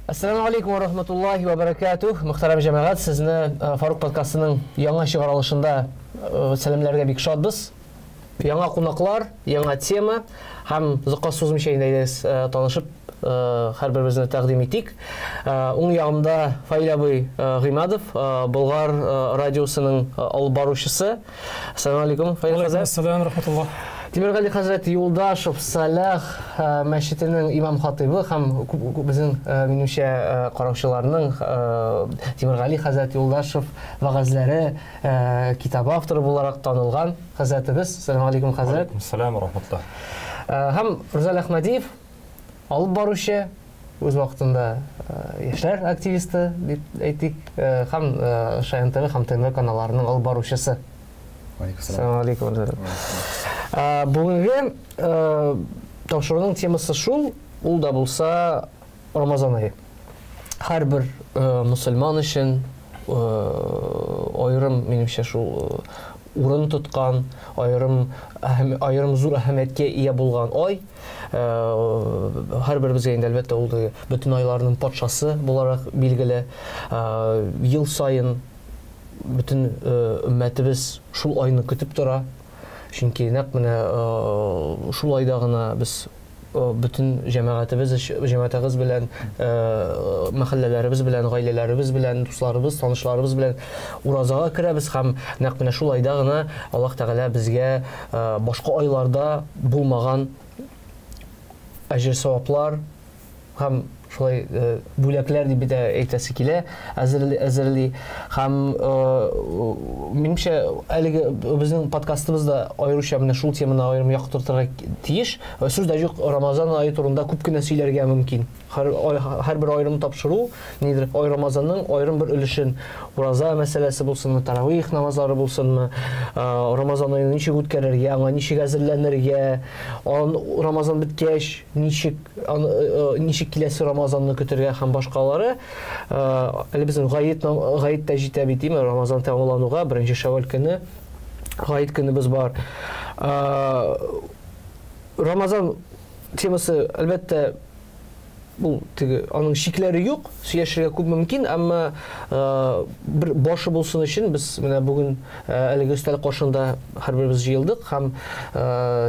Әссәламү алейкум ва рахматуллахи ва баракатух. Мөхтәрәм җәмәгать, сезне Фарук подкастының яңа чыгарылышында сәламләргә бик шатбыз. Яңа кунаклар, яңа тема һәм озакка сузмыйча инде әйдәгез танышып һәрберебезне тәкъдим итик. Уң ягымда Фаил абый Гыймадов, Болгар радиосының алып баручысы. Ассаламу алейкум, Фаил хәзрәт. Ассаламу рахматуллах. Тимергали хәзрәт Юлдашев Салах мәчетенең имам хатыйбы һәм безнең минемчә караучыларның Тимергали хәзрәт Юлдашев вәгазьләре китабы авторы буларак танылган хәзрәтебез. Ассаламу алейкум, хәзрәт. Ассаламу рахматуллах. Һәм Рузал Әхмәдиев алып баручы, үз вакытында яшьләр активисты дип әйтик, һәм Шаян ТВ һәм ТНВ каналларының алып баручысы. Ассаламу алейкум. Бүгенге тапшыруның темасы шул, ул да булса Рамазан ае. Һәрбер мусульман өчен аерым, минемчә, шул урын тоткан, аерым аерым зур әһәмияткә ия булган ай. Һәрберебезгә инде, әлбәттә, ул бөтен айларның патшасы буларак билгеле. Ел саен бөтен өммәтебез шул айны көтеп тора. Чөнки нәкъ менә шул айда гына без бөтен җәмәгатебез җәмәгатебез белән, мәхәлләләребез белән, гаиләләребез белән, дусларыбыз, танышларыбыз белән уразага керәбез һәм нәкъ менә шул айда гына Аллаһ Тәгалә безгә башка айларда булмаган әҗер-саваплар һәм шулай бүләкләр дип тә әйтәсе килә, әзерли, әзерли. Һәм минемчә, әлеге безнең подкастыбыз да аеруча менә шул теманы аерым яктыртырга тиеш. Сүз дә юк, Рамазан ае турында күп кенә сөйләргә мөмкин. Һәр һәрбер аерым тапшыру, нидер, ай Рамазанның аерым бер өлешен, ураза мәсьәләсе булсынмы, таравих намазлары булсынмы, Рамазан аен ничек үткәрергә, аңа ничек әзерләнергә, Рамазан беткәч, ничек ничек киләсе Рамазанны көтергә һәм башкалары. Әле безнең гает гает тә җитә бит, димме, Рамазан тәмамлануга, беренче Шәвәл көне гает көнебез бар. Рамазан темасы, әлбәттә, бу теге аның чикләре юк, сөйләшергә күп мөмкин, әмма бер башы булсын өчен без менә бүген әлеге өстәл каршында һәрберебез җыелдык һәм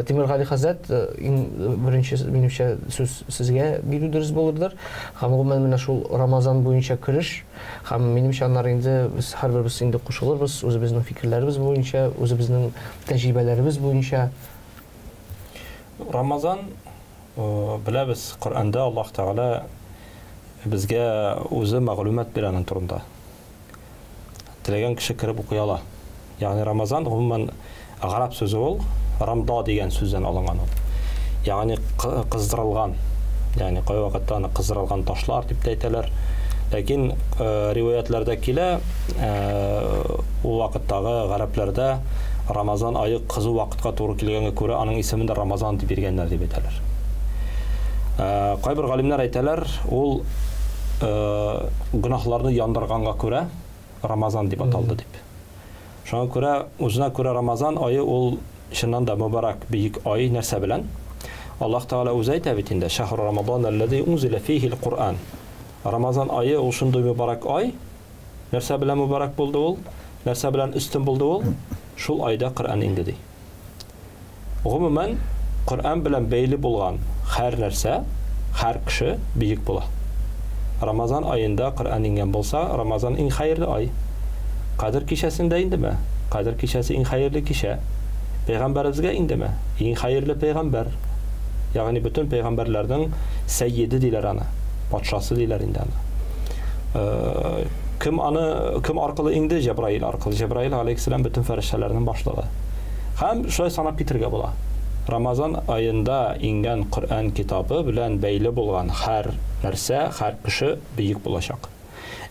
Тимергали хәзрәт, иң беренче минемчә сүз сезгә бирү дөрес булырдыр. Һәм гомумән менә шул Рамазан буенча кереш һәм минемчә аннары инде без һәрберебез инде кушылырбыз үзебезнең фикерләребез буенча, үзебезнең тәҗрибәләребез буенча. Рамазан Беләбез, Коръәндә Аллаһ Тәгалә безгә үзе мәгълүмат бирә аның турында. Теләгән кеше кереп укый ала. Ягъни Рамазан гомумән гарәп сүзе ул, рамда дигән сүздән алынган ул. Ягъни кыздырылган. Ягъни кайвакытта аны кыздырылган ташлар дип тә әйтәләр. Ләкин риваятләрдә килә, ул вакыттагы гарәпләрдә Рамазан ае кызу вакытка туры килгәнгә күрә аның исемен дә Рамазан дип биргәннәр дип әйтәләр. Кайбер галимнәр әйтәләр, ул гөнаһларны яндырганга күрә Рамазан дип аталды дип. Шуңа күрә үзенә күрә Рамазан ае ул чыннан да мөбарәк бөек ай нәрсә белән? Аллаһ Тәгалә үзе әйтә бит инде, Шәһру Рамадан аллази унзиля фихил Куръан. Рамазан ае ул шундый мөбарәк ай. Нәрсә белән мөбарәк булды ул? Нәрсә белән өстен булды ул? Шул айда Коръән инде ди. Гомумән, Коръән белән бәйле булган һәр нәрсә, һәр кеше бөек була. Рамазан аенда Коръән иңгән булса, Рамазан иң хәерле ай. Кадер кичәсендә индеме? Кадер кичәсе иң хәерле кичә. Пәйгамбәребезгә иңдеме? Иң хәерле пәйгамбәр. Ягъни бөтен пәйгамбәрләрнең сәйеде диләр аны. Патшасы диләр инде аны. Э, кем аны кем аркылы иңде? Җәбраил аркылы. Җәбраил алейхиссалам бөтен фәрештәләрнең башлыгы. Һәм шулай санап китергә була. Рамазан аенда иңгән Коръән китабы белән бәйле булган һәр нәрсә, һәр кеше бөек булачак.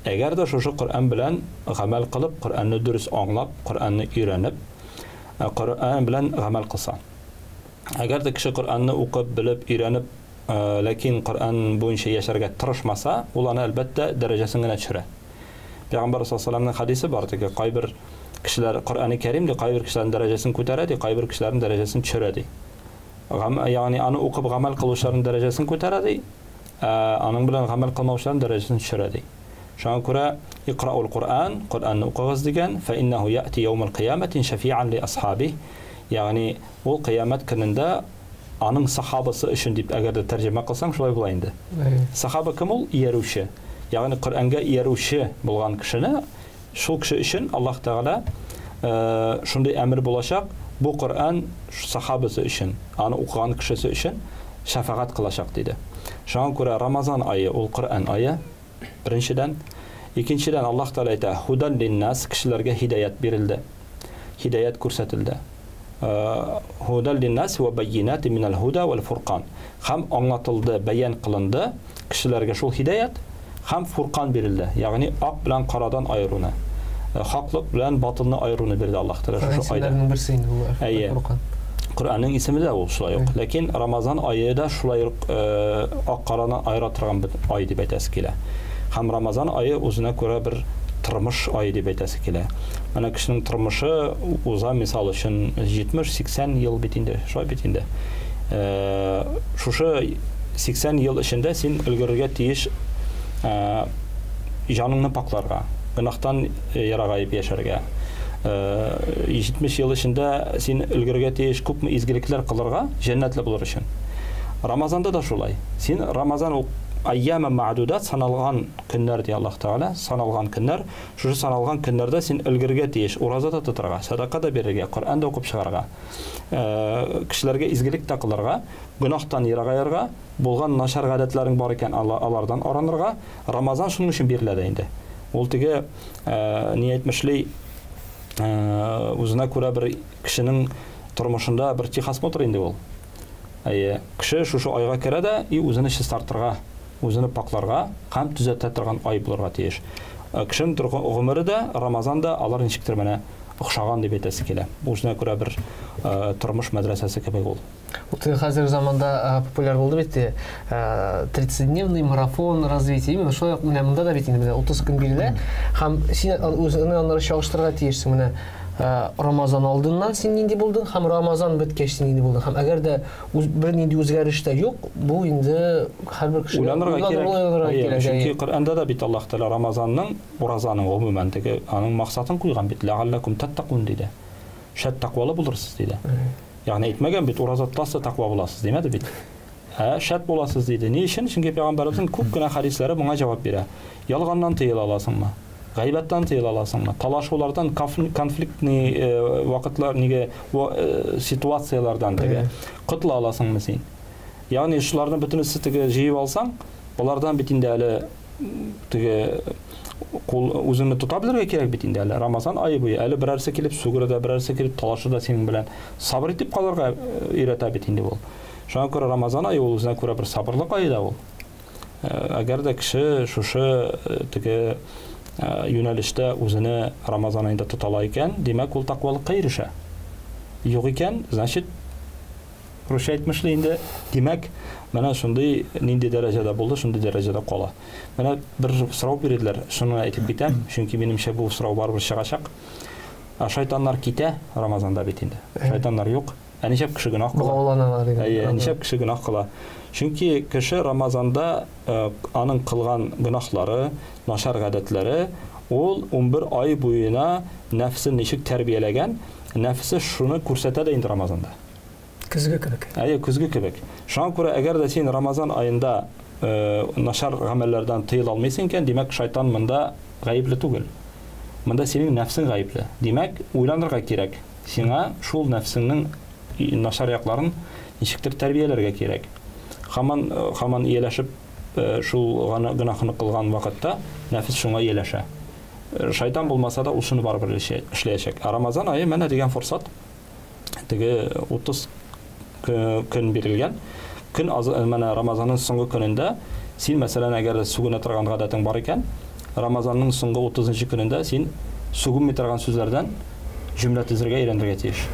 Әгәр дә шушы Коръән белән гамәл кылып, Коръәнне дөрес аңлап, Коръәнне өйрәнеп, э, Коръән белән гамәл кылса. Әгәр дә кеше Коръәнне укып, белеп, өйрәнеп, э, ләкин Коръән буенча яшәргә тырышмаса, ул аны әлбәттә дәрәҗәсен генә төшерә. Пәйгамбәр саллаллаһу алейһи хадисе бар, теге кайбер кешеләр Коръәни Кәрим ди, кайбер кешеләрнең дәрәҗәсен күтәрә ди, кайбер кешеләрнең дәрәҗәсен төшерә ди. Ягъни аны укып гамәл кылучыларның дәрәҗәсен күтәрә ди. Ә аның белән гамәл кылмаучыларның дәрәҗәсен төшерә, ди. Шуңа күрә Икраул Коръән, Коръәнне укыгыз дигән, фә иннәһу яти яумал кыямәтин шәфиан ли асхабих, ягъни ул кыямәт көнендә аның сахабасы өчен дип әгәр дә тәрҗемә кылсаң, шулай була инде. Сахаба кем ул? Иярүче. Ягъни Коръәнгә иярүче булган кешене, шул кеше өчен Аллаһ Тәгалә шундый әмер булачак, бу Коръән сахабасы өчен, аны укыган кешесе өчен шәфәгать кылачак диде. Шуңа күрә Рамазан ае ул Коръән ае. Беренчедән. Икенчедән, Аллаһ Тәгалә әйтә, Һудан линнас, кешеләргә һидаять бирелде. Һидаять күрсәтелде. Һудан линнас вә байинати минәл һуда вәл фуркан. Һәм аңлатылды, бәян кылынды кешеләргә шул һидаять һәм фуркан бирелде. Ягъни ак белән карадан аеруны, хаклык белән батылны аеруны бирде Аллаһ Тәгалә шушы айда. Исемнәрнең берсе инде ул Әйе. Фуркан. Коръәннең исеме дә ул шулай ук. Ләкин Рамазан ае да шулай ук ак караны аера торган бер ай дип әйтәсе килә. Һәм Рамазан ае үзенә күрә бер тормыш ае дип әйтәсе килә. Менә кешенең тормышы уза, мисал өчен, 70-80 ел бит инде, шулай бит инде. Шушы 80 ел эчендә син өлгерергә тиеш җаныңны пакларга, гөнаһтан ерагаеп яшәргә. 70 ел эчендә син өлгерергә тиеш күпме изгелекләр кылырга, җәннәтле булыр өчен. Рамазанда да шулай. Син Рамазан ул айяма мәгъдудат саналган көннәр ди Аллаһ Тәгалә, саналган көннәр. Шушы саналган көннәрдә син өлгерергә тиеш, ураза да тотарга, садака да бирергә, Коръән дә укып чыгарга, кешеләргә изгелек тә кылырга, гөнаһтан ерагаерга, булган начар гадәтләрең бар икән, алардан арынырга. Рамазан шуның өчен бирелә дә инде. Ул теге, ни әйтмешли, үзенә күрә бер кешенең тормышында бер техосмотр инде ул. Әйе, кеше шушы айга керә дә и үзене чистартырга, үзене пакларга һәм төзәтә торган ай булырга тиеш. Кешенең гомере дә, Рамазан да алар ничектер менә охшаган дип әйтәсе килә. Бу үзенә күрә бер тормыш мәдрәсәсе кебек ул. Вот хәзерге заманда популяр булды бит 30-дневный марафон развития. Именно шулай ук менә монда да бит инде менә 30 көн бирелә. Һәм син үзеңне аннары чагыштырырга тиешсең. Менә Рамазан алдыннан син нинди булдың һәм Рамазан беткәч син нинди булдың. Һәм әгәр дә бернинди үзгәреш тә юк, бу инде һәрбер кешегә уйланырга кирәк. Чөнки Коръәндә дә бит Аллаһ Тәгалә Рамазанның, уразаның гомумән теге аның максатын куйган бит. Ләгалләкум таттакун диде. Шәт тәкъвалы булырсыз диде. Ягъни әйтмәгән бит, ураза тотасыз, тәкъва буласыз димәде бит. Ә шәт буласыз диде. Ни өчен? Чөнки пәйгамбәребезнең күп кенә хәдисләре моңа җавап бирә. Ялганнан тыела аласыңмы? Гайбәттән тыела аласыңмы? Талашулардан, конфликтный вакытлар, нигә ситуацияләрдән теге котыла аласыңмы син? Ягъни шуларны бөтенесе теге җыеп алсаң, болардан бит инде әле теге кул үзеңне тота белергә кирәк бит инде әле. Рамазан ае буе әле берәрсе килеп сүгерә дә, берәрсе килеп талаша да синең белән. Сабыр итеп калырга өйрәтә бит инде ул. Шуңа күрә Рамазан ае ул үзенә күрә бер сабырлык ае да ул. Әгәр дә кеше шушы теге юнәлештә үзене Рамазан аенда тота ала икән, димәк, ул тәкъвалыкка ирешә. Юк икән, значит, русча әйтмешли инде, димәк, менә шундый нинди дәрәҗәдә булды, шундый дәрәҗәдә кала. Менә бер сорау бирделәр, шуны әйтеп китәм, чөнки минемчә бу сорау барыбер чыгачак. Ә шайтаннар китә Рамазанда бит инде. Шайтаннар юк. Ә ничәп кеше гөнаһ кыла? Богауланалар инде. Әйе, ничәп кеше гөнаһ кыла? Чөнки кеше Рамазанда аның кылган гөнаһлары, начар гадәтләре, ул 11 ай буена нәфсен ничек тәрбияләгән, нәфсе шуны күрсәтә дә инде Рамазанда. Көзге кебек. Әйе, көзге кебек. Шуңа күрә әгәр дә син Рамазан аенда начар гамәлләрдән тыела алмыйсың икән, димәк, шайтан монда гаепле түгел. Монда синең нәфсең гаепле. Димәк, уйланырга кирәк. Сиңа шул нәфсеңнең начар якларын ничектер тәрбияләргә кирәк. Һаман һаман ияләшеп шул гөнаһны кылган вакытта нәфес шуңа ияләшә. Шайтан булмаса да ул шуны барыбер эшләячәк. Ә Рамазан ае менә дигән форсат. Теге 30 көн бирелгән. Көн аз, менә Рамазанның соңгы көнендә син, мәсәлән, әгәр дә сүгенә торган гадәтең бар икән, Рамазанның соңгы 30 көнендә син сүгенми торган сүзләрдән җөмлә төзергә өйрәнергә тиеш.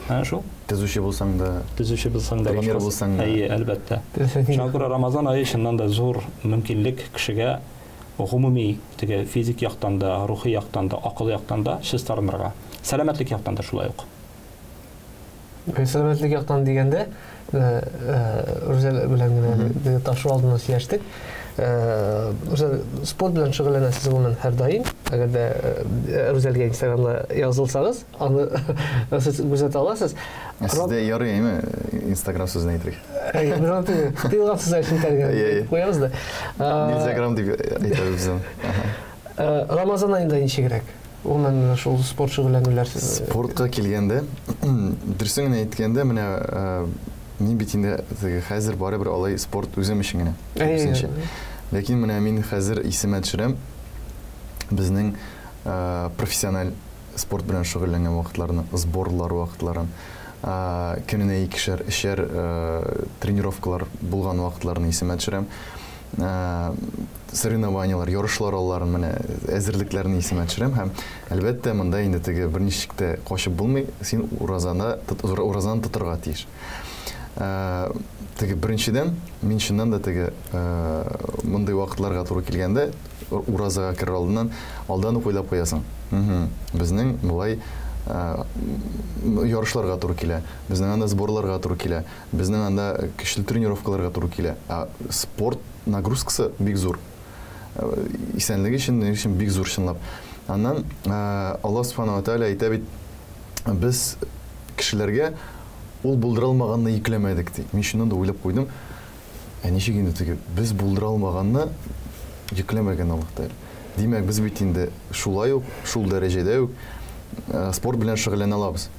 Әнә шул. Төзүче булсаң да, Төзүче булсаң да, тренер башкасы. булсаң да. Әйе, әлбәттә. Шуңа күрә Рамазан ае чыннан да зур мөмкинлек кешегә гомуми теге физик яктан да, рухи яктан да, акыл яктан да чистарынырга. Сәламәтлек яктан да шулай ук. Сәламәтлек яктан дигәндә, Менә Рүзәл белән генә тапшыру алдыннан сөйләштек. Рүзәл, спорт белән шөгыльләнәсез гомумән һәрдаим. Әгәр дә Рүзәлгә Инстаграмда язылсагыз, аны сез күзәтә аласыз. Сездә ярый, әйме, Инстаграм сүзен әйтергә? Әйе, без аны тыелган сүз әйтергә куябыз да. Инстаграм дип әйтәбез без аны. Рамазан аенда ничегрәк? Гомумән, менә шул спорт шөгыльләнүләр. Спортка килгәндә, дөресен генә әйткәндә, менә мин бит инде теге хәзер барыбер алай спорт үзем өчен генә. Күбесенчә. Ләкин менә мин хәзер исемә төшерәм, безнең профессиональ спорт белән шөгыльләнгән вакытларны, сборлар вакытларын, көненә икешәр, өчәр тренировкалар булган вакытларны исемә төшерәм. Соревнованияләр, ярышлар алларын, менә әзерлекләрне исемә төшерәм һәм, әлбәттә, монда инде теге берничек тә качып булмый, син уразаны, уразаны тотырга тиеш. Теге беренчедән, мин чыннан да теге мондый вакытларга туры килгәндә, уразага керер алдыннан алдан ук уйлап куясың. Безнең болай ярышларга туры килә, безнең анда сборларга туры килә, безнең анда көчле тренировкаларга туры килә. Ә спорт нагрузкасы бик зур. Исәнлек өчен, ни өчен бик зур чынлап. Аннан Аллаһ Субхану ва Тааля әйтә бит, без кешеләргә ул булдыра алмаганны йөкләмәдек ди. Мин чыннан да уйлап куйдым. Ә ничек инде теге без булдыра алмаганны йөкләмәгән Аллаһ Тааля. Димәк, без бит инде шулай ук, шул дәрәҗәдә үк спорт белән шөгыльләнә алабыз.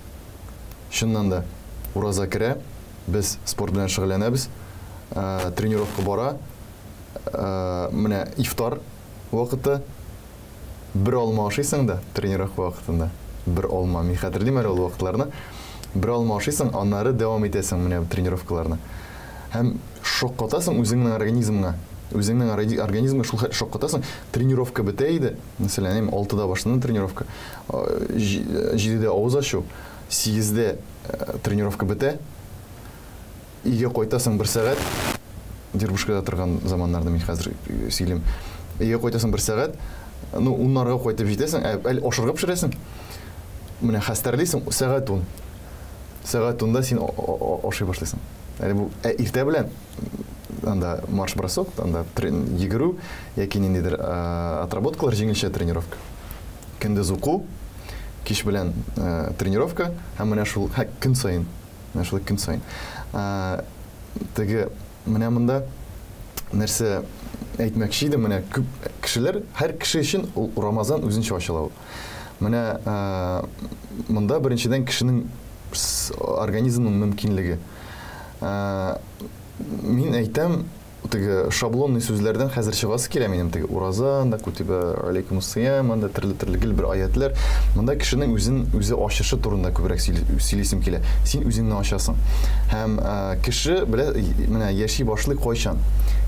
Чыннан да, ураза керә, без спорт белән шөгыльләнәбез, тренировка бара, менә ифтар вакыты, бер алма ашыйсың да тренировка вакытында, бер алма, мин хәтерлим әле ул вакытларны, бер алма ашыйсың, аннары дәвам итәсең менә тренировкаларны. Һәм шаккатасың үзеңнең организмыңа. Үзеңнең организмыңа шул хәтле шаккатасың. Тренировка бетә иде. Мәсәлән, 6-да башлана тренировка. 7-дә авыз ачу, 8-дә тренировка бетә. Өйгә кайтасың бер сәгать. Дербушкада торган заманнарда мин хәзер сөйлим. Өйгә кайтасың бер сәгать. Ну, уннарга кайтып җитәсең, әле ашарга пешерәсең. Менә хәстәрлисең, сәгать 10. Сәгать 10-да син ашый башлыйсың. Әле бу иртә белән анда марш-бросок, анда йөгерү яки ниндидер отработкалар, җиңелчә тренировка. Көндез уку, кич белән тренировка һәм менә шул көн саен, менә шул көн саен. Теге менә монда нәрсә әйтмәкче идем, менә күп кешеләр, һәр кеше өчен ул Рамазан үзенчә ачыла ул. Менә монда беренчедән кешенең организмның мөмкинлеге. Мин әйтәм, теге шаблонный сүзләрдән хәзер чыгасы килә минем, теге ураза, анда кутиба алейкумус сиям, анда төрле-төрле гел бер аятлар. Монда кешенең үзен үзе ачышы турында күбрәк сөйлисем килә. Син үзеңне ачасың. Һәм кеше белә, менә яши башлый кайчан?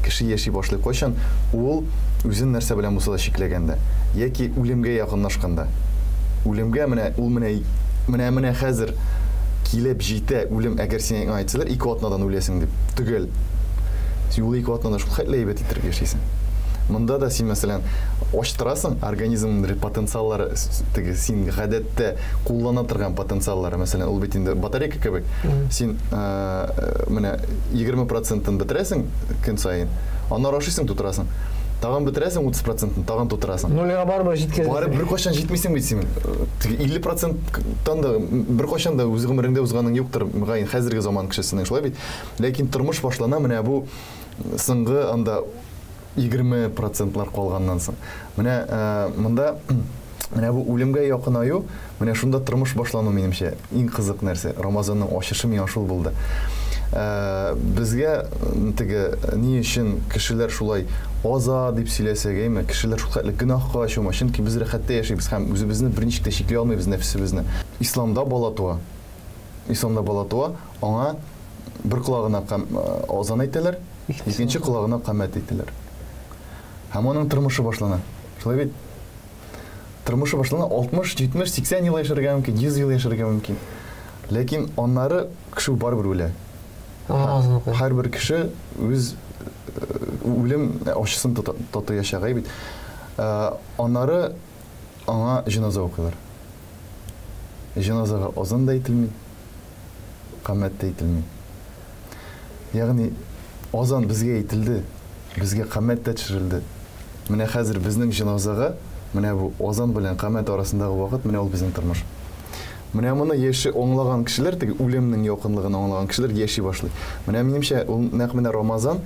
Кеше яши башлый кайчан? Ул үзен нәрсә белән булса да чикләгәндә яки үлемгә якынлашканда. Үлемгә менә ул менә менә менә хәзер килеп җитә үлем, әгәр сиңа әйтсәләр, ике атнадан үләсең дип, төгәл. Син ул ике атнада шул хәтле әйбәт иттереп яшисең. Монда да син, мәсәлән, ачтырасың организмның потенциаллары, теге син гадәттә куллана торган потенциаллары, мәсәлән, ул бит инде батарейка кебек. Син менә 20 процентын бетерәсең көн саен, аннары ашыйсың, тутырасың. Тагын бетерәсең 30 процентын, тагын тутырасың. Нулига барыбер җиткезәсең. Барып беркайчан җитмисең бит син. Теге 50 проценттан да беркайчан да үз гомереңдә узганың юктыр, мөгаен, хәзерге заман кешесенең, шулай бит. Ләкин тормыш башлана менә бу соңгы анда 20 процентлар калганнан соң. Менә монда менә бу үлемгә якынаю, менә шунда тормыш башлану минемчә иң кызык нәрсә. Рамазанның ачышы миңа шул булды. Безгә теге ни өчен кешеләр шулай аза дип сөйләсәк, әйме, кешеләр шул хәтле гөнаһка чума, чөнки без рәхәттә яшибез һәм үзебезне берничек тә чикли алмыйбыз нәфсебезне. Исламда бала туа. Исламда бала туа, аңа бер колагына азан әйтәләр, икенче колагына камәт әйтәләр. Һәм аның тормышы башлана. Шулай бит? Тормышы башлана 60, 70, 80 ел яшәргә мөмкин, 100 ел яшәргә мөмкин. Ләкин аннары кеше барыбер үлә. Һәрбер кеше үз үлем ачысын татыячак бит. Аннары аңа җеназа укыйлар. Җеназага азан да әйтелми, камәт тә әйтелми. Ягъни азан безгә әйтелде, безгә камәт тә төшерелде. Менә хәзер безнең җеназага, менә бу азан белән камәт арасындагы вакыт, менә ул безнең тормыш. Менә моны яши аңлаган кешеләр, теге үлемнең якынлыгын аңлаган кешеләр яши башлый. Менә минемчә, ул нәкъ менә Рамазан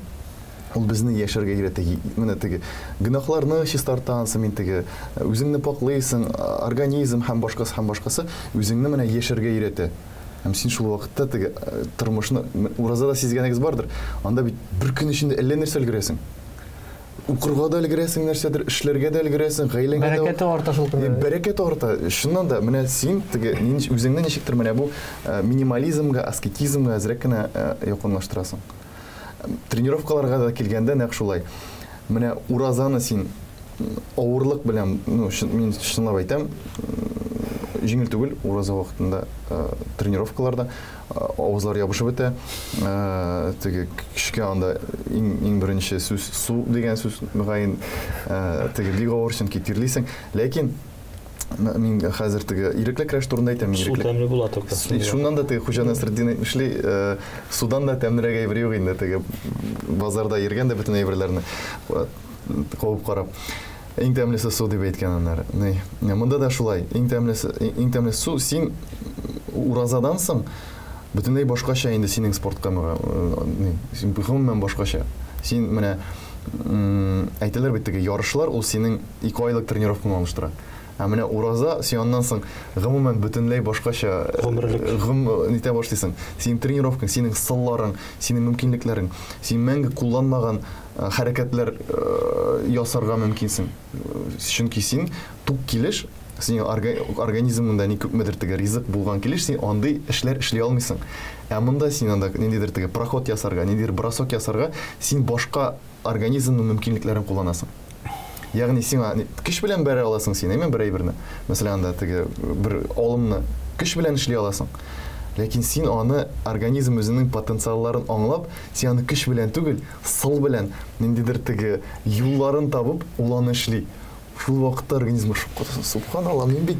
ул безне яшәргә өйрәтә. Менә теге гөнаһларны чистартасың, мин теге үзеңне паклыйсың, организм һәм башкасы һәм башкасы үзеңне менә яшәргә өйрәтә. Һәм син шул вакытта теге тормышны уразада сизгәнегез бардыр. Анда бит бер көн эчендә әллә нәрсә өлгерәсең. Укырга да өлгерәсең нәрсәдер, эшләргә дә өлгерәсең, гаиләңә дә. Бәрәкәте арта шул көндә. Бәрәкәте арта. Чыннан да, менә син теге үзеңне ничектер менә бу минимализмга, аскетизмга әзрәк кенә якынлаштырасың. Тренировкаларга да килгәндә нәкъ шулай. Менә уразаны син авырлык белән, ну, мин чынлап әйтәм, җиңел түгел ураза вакытында тренировкаларда авызлар ябышып бетә. Теге кешегә анда иң беренче сүз су дигән сүз мөгаен, теге бик авыр, чөнки тирлисең. Ләкин мин хәзер теге ирекле көрәш турында әйтәм, Су тәмле була только. Шуннан да теге Хуҗа Насретдин әйтмешли, судан да тәмлерәк әйбер юк инде, теге базарда йөргән дә бөтен әйберләрне кабып карап. Иң тәмлесе су дип әйткән аннары. Ни, монда да шулай. Иң тәмлесе, иң тәмлесе су. Син уразадан соң бөтенләй башкача инде синең спортка ни, син гомумән башкача. Син менә әйтәләр бит теге ярышлар ул синең 2 айлык тренировкаңны алыштыра. Ә менә ураза син аннан соң гомумән бөтенләй башкача гомерлек нитә башлыйсың. Синең тренировкаң, синең сылларың, синең мөмкинлекләрең, син мәңге кулланмаган хәрәкәтләр ясарга мөмкинсең. Чөнки син тук килеш, синең организмыңда ни күпмедер теге ризык булган килеш, син андый эшләр эшли алмыйсың. Ә монда син анда ниндидер теге проход ясарга, ниндидер бросок ясарга, син башка организмның мөмкинлекләрен кулланасың. Ягъни сиңа көч белән бәрә аласың син, әйме, бер әйберне. Мәсәлән, анда теге бер алымны көч белән эшли аласың. Ләкин син аны организм үзенең потенциалларын аңлап, син аны көч белән түгел, сыл белән ниндидер теге юлларын табып, ул аны эшли. Шул вакытта организм шок катасың. Субханалла, мин бит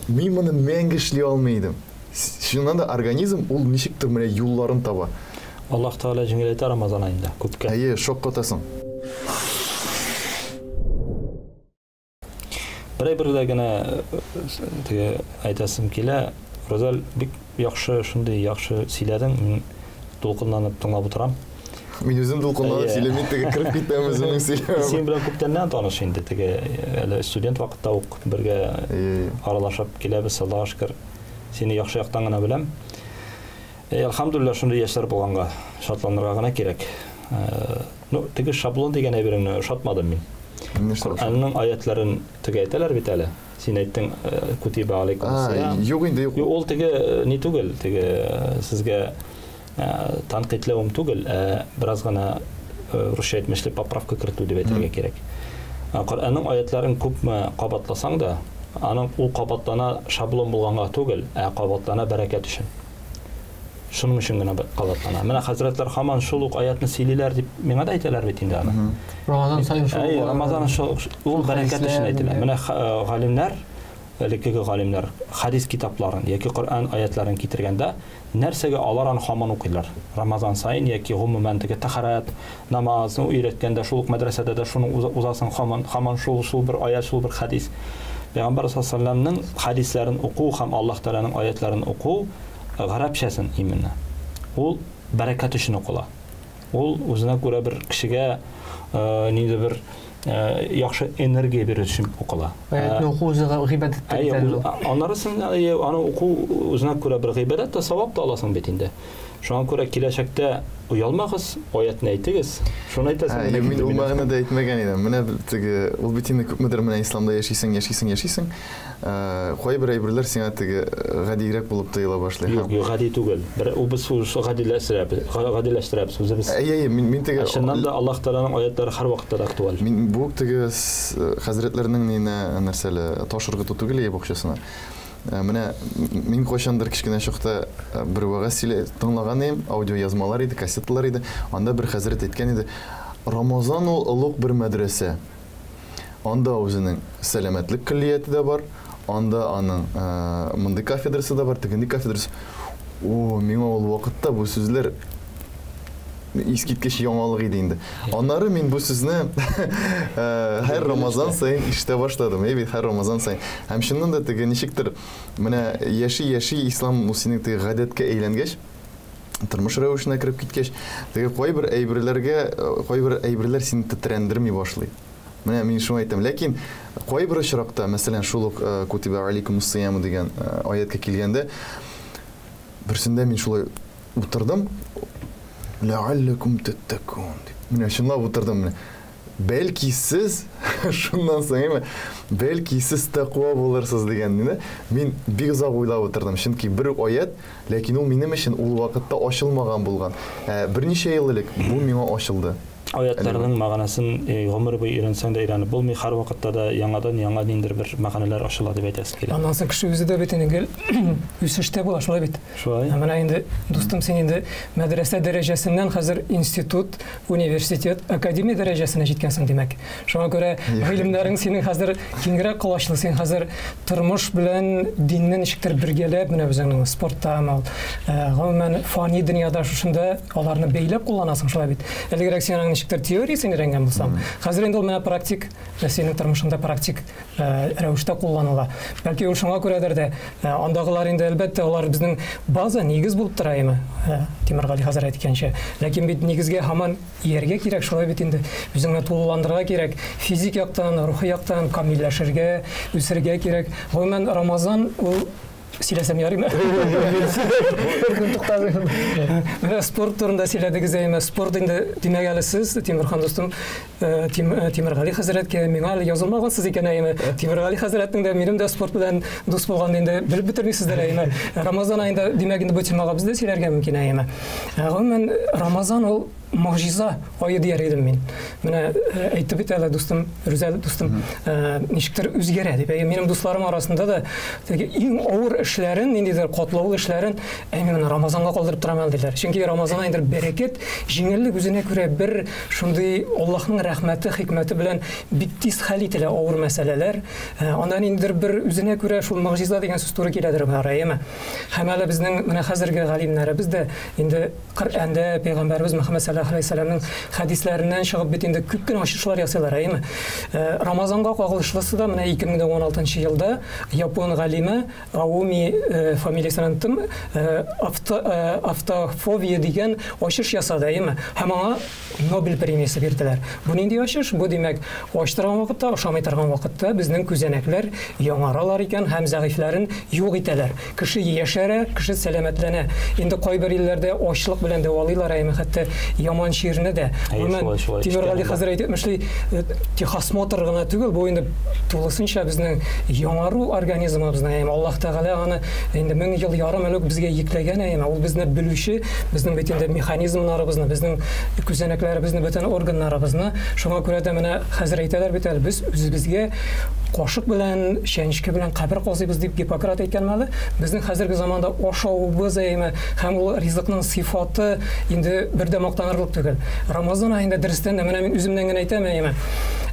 мин моны мәңге эшли алмый идем. Чыннан да организм ул ничектер менә юлларын таба. Аллаһ Тәгалә җиңеләйтә Рамазан аенда күпкә. Әйе, шок катасың. Берәй-бердә генә теге әйтәсем килә. Розаль, бик яхшы, шундый яхшы сөйләдең. Мин дулкынланып тыңлап утырам. Мин үзем дулкынланып сөйләмим, теге кереп китәм үземнең сөйләвемә. Син белән күптәннән таныш инде, теге әле студент вакытта ук бергә аралашып киләбез, Аллаһка шөкер. Сине яхшы яктан гына беләм. Әлхәмдүлилләһ, шундый яшьләр булганга шатланырга гына кирәк. Ну, теге шаблон дигән әйбереңне ошатмадым мин. Коръәннең аятларын теге әйтәләр бит әле. Син әйттең, кутиба алейкум сиям. Юк инде, юк. Ул теге ни түгел, теге сезгә тәнкыйтьләвем түгел, ә бераз гына русча әйтмешли поправка кертү дип әйтергә кирәк. Коръәннең аятларын күпме кабатласаң да, аның ул кабатлана шаблон булганга түгел, ә кабатлана бәрәкәт өчен. Шуның өчен генә кабатлана. Менә хәзрәтләр һаман шул ук аятны сөйлиләр дип миңа да әйтәләр бит инде аны. Рамазан саен шул. Әй, Рамазан шул ул бәрәкәт өчен әйтелә. Менә галимнәр, элеккеге галимнәр хадис китапларын яки Коръән аятларын китергәндә нәрсәгә алар аны һаман укыйлар? Рамазан саен яки гомумән теге тәһарәт, намазны өйрәткәндә шул ук мәдрәсәдә дә шуны узасың һаман, һаман шул шул бер аят, шул бер хадис. Пәйгамбәр саллаллаһу алейһи ва сәлләмнең хадисләрен уку һәм Аллаһ Тәгаләнең аятларын уку гарәпчәсен именно. Ул бәрәкәт өчен укыла. Ул үзенә күрә бер кешегә нинди бер яхшы энергия бирер өчен укыла. Аятны уку үзе гыйбадәт тә бит. Аннары син аны уку үзенә күрә бер гыйбадәт тә, савап та аласың бит инде. Шуңа күрә киләчәктә оялмагыз, аятны әйтегез. Шуны әйтәсем килә. Мин ул мәгънәдә әйтмәгән идем. Менә теге ул бит инде күпмедер менә исламда яшисең, яшисең, яшисең. Кайбер әйберләр сиңа теге гадиерәк булып тоела башлый. Юк, юк, гади түгел. Бер ул без гадиләштерәбез, гадиләштерәбез үзебез. Әйе, әйе, мин теге Чыннан да Аллаһ Тәгаләнең аятлары һәрвакытта да актуаль. Мин бу теге хәзрәтләрнең нинә нәрсәле таш ыргыту түгел әйе бакчасына. Менә мин кайчандыр кечкенә чакта бер вәгазь сөйлә тыңлаган идем, аудиоязмалар иде, кассеталар иде. Анда бер хәзрәт әйткән иде: Рамазан ул олуг бер мәдрәсә. Анда үзенең сәламәтлек көллияте дә бар, анда аның мондый кафедрасы да бар, тегенди кафедрасы. О, миңа ул вакытта бу сүзләр Искиткеч яңалык иде инде. Аннары мин бу сүзне һәр Рамазан саен ишетә башладым. Әй бит, һәр Рамазан саен. Һәм чыннан да теге ничектер менә яши-яши ислам ул синең теге гадәткә әйләнгәч, тормыш рәвешенә кереп киткәч, теге кайбер әйберләргә, кайбер әйберләр сине тетрәндерми башлый. Менә мин шуны әйтәм. Ләкин кайбер очракта, мәсәлән, шул ук Кутиба алейкумус сияму дигән аятка килгәндә, берсендә мин шулай утырдым, ләалләкум тәттәкун дип. Менә чынлап утырдым менә. Бәлки сез шуннан соң әйме, бәлки сез тәкъва булырсыз дигәнне мин бик озак уйлап утырдым. Чөнки бер үк аят, ләкин ул минем өчен ул вакытта ачылмаган булган. Берничә ел элек бу миңа ачылды. Аятларның мәгънәсен гомер буе өйрәнсәң дә өйрәнеп булмый, һәрвакытта да яңадан яңа ниндидер бер мәгънәләр ачыла дип әйтәсе килә. Аннан соң кеше үзе дә бит инде гел үсештә була, шулай бит? Шулай. Ә менә инде, дустым, син инде мәдрәсә дәрәҗәсеннән хәзер институт, университет, академия дәрәҗәсенә җиткәнсең, димәк. Шуңа күрә гыйлемнәрең синең хәзер киңрәк колачлы, син хәзер тормыш белән динне ничектер бергәләп, менә үзеңнең спортта, гомумән, фани дөньяда шушында аларны бәйләп кулланасың, шулай бит? Элегрәк син аның ничектер теориясен өйрәнгән булсаң, хәзер инде ул менә практик, синең тормышыңда практик рәвештә кулланыла. Бәлки ул шуңа күрәдер дә, андагылар инде әлбәттә алар безнең база, нигез булып тора име, Тимергали хәзер әйткәнчә. Ләкин бит нигезгә һаман ияргә кирәк, шулай бит инде. Үзеңне тулыландырырга кирәк, физик яктан, рухи яктан камилләшергә, үсергә кирәк. Гомумән, Рамазан ул сөйләсәм ярыймы? Бер көн туктадым. Менә спорт турында сөйләдегез, әйме. Спорт инде, димәк әле сез, Тимерхан дустым, Тимергали хәзрәткә миңа әле язылмагансыз икән, әйме. Тимергали хәзрәтнең дә, минем дә спорт белән дус булганны инде белеп бетермисездер, әйме. Рамазан аенда, димәк инде бу темага без дә сөйләргә мөмкин, әйме. Гомумән, Рамазан ул могҗиза ае дияр идем мин. Менә әйтте бит әле дустым, Рүзәл дустым, ничектер үзгәрә дип. Әйе, минем дусларым арасында да теге иң авыр эшләрен, ниндидер катлаулы эшләрен, әй, мин моны Рамазанга калдырып торам әле диләр. Чөнки Рамазан аенда бәрәкәт, җиңеллек үзенә күрә бер шундый Аллаһның рәхмәте, хикмәте белән бик тиз хәл ителә авыр мәсьәләләр. Анда ниндидер бер үзенә күрә шул могҗиза дигән сүз туры киләдер бары, әйеме? Һәм әле безнең менә хәзерге галимнәребез дә инде Коръәндә Пәйгамбәребез Мөхәммәд саллаллаһу алейһи ва сәлләмнең хәдисләреннән чыгып бит инде күп кенә ачышлар ясыйлар, әйеме? Рамазанга кагылышлысы да менә 2016 елда япон галиме Аоми фамилиясен оныттым, автофобия дигән ачыш ясады, әйеме? Һәм аңа Нобель премиясе бирделәр. Бу нинди ачыш? Бу димәк, ач торган вакытта, ашамый торган вакытта безнең күзәнәкләр яңаралар икән һәм зәгыйфьләрен юк итәләр. Кеше яшәрә, кеше сәламәтләнә. Инде кайбер илләрдә ачлык белән дәвалыйлар, әйме, хәтта яман чирне дә. Шулай, шулай. Тимергали хәзер әйтмешли, техосмотр гына түгел, бу инде тулысынча безнең яңару организмыбызны, әйме, Аллаһ Тәгалә аны инде 1000 ел ярым элек безгә йөкләгән, әйме, ул безне белүче, безнең бит инде механизмнарыбызны, безнең күзәнәкләребезне, бөтен органнарыбызны. Шуңа күрә дә менә хәзер әйтәләр бит әле, без үзебезгә кашык белән, чәнечке белән кабер казыйбыз дип Гиппократ әйткән мәле. Безнең хәзерге заманда ашавыбыз, әйме, һәм ул ризыкның сыйфаты инде бер дә мактанырлык түгел. Рамазан аенда дөрестән дә, менә мин үземнән генә әйтәм, әйме,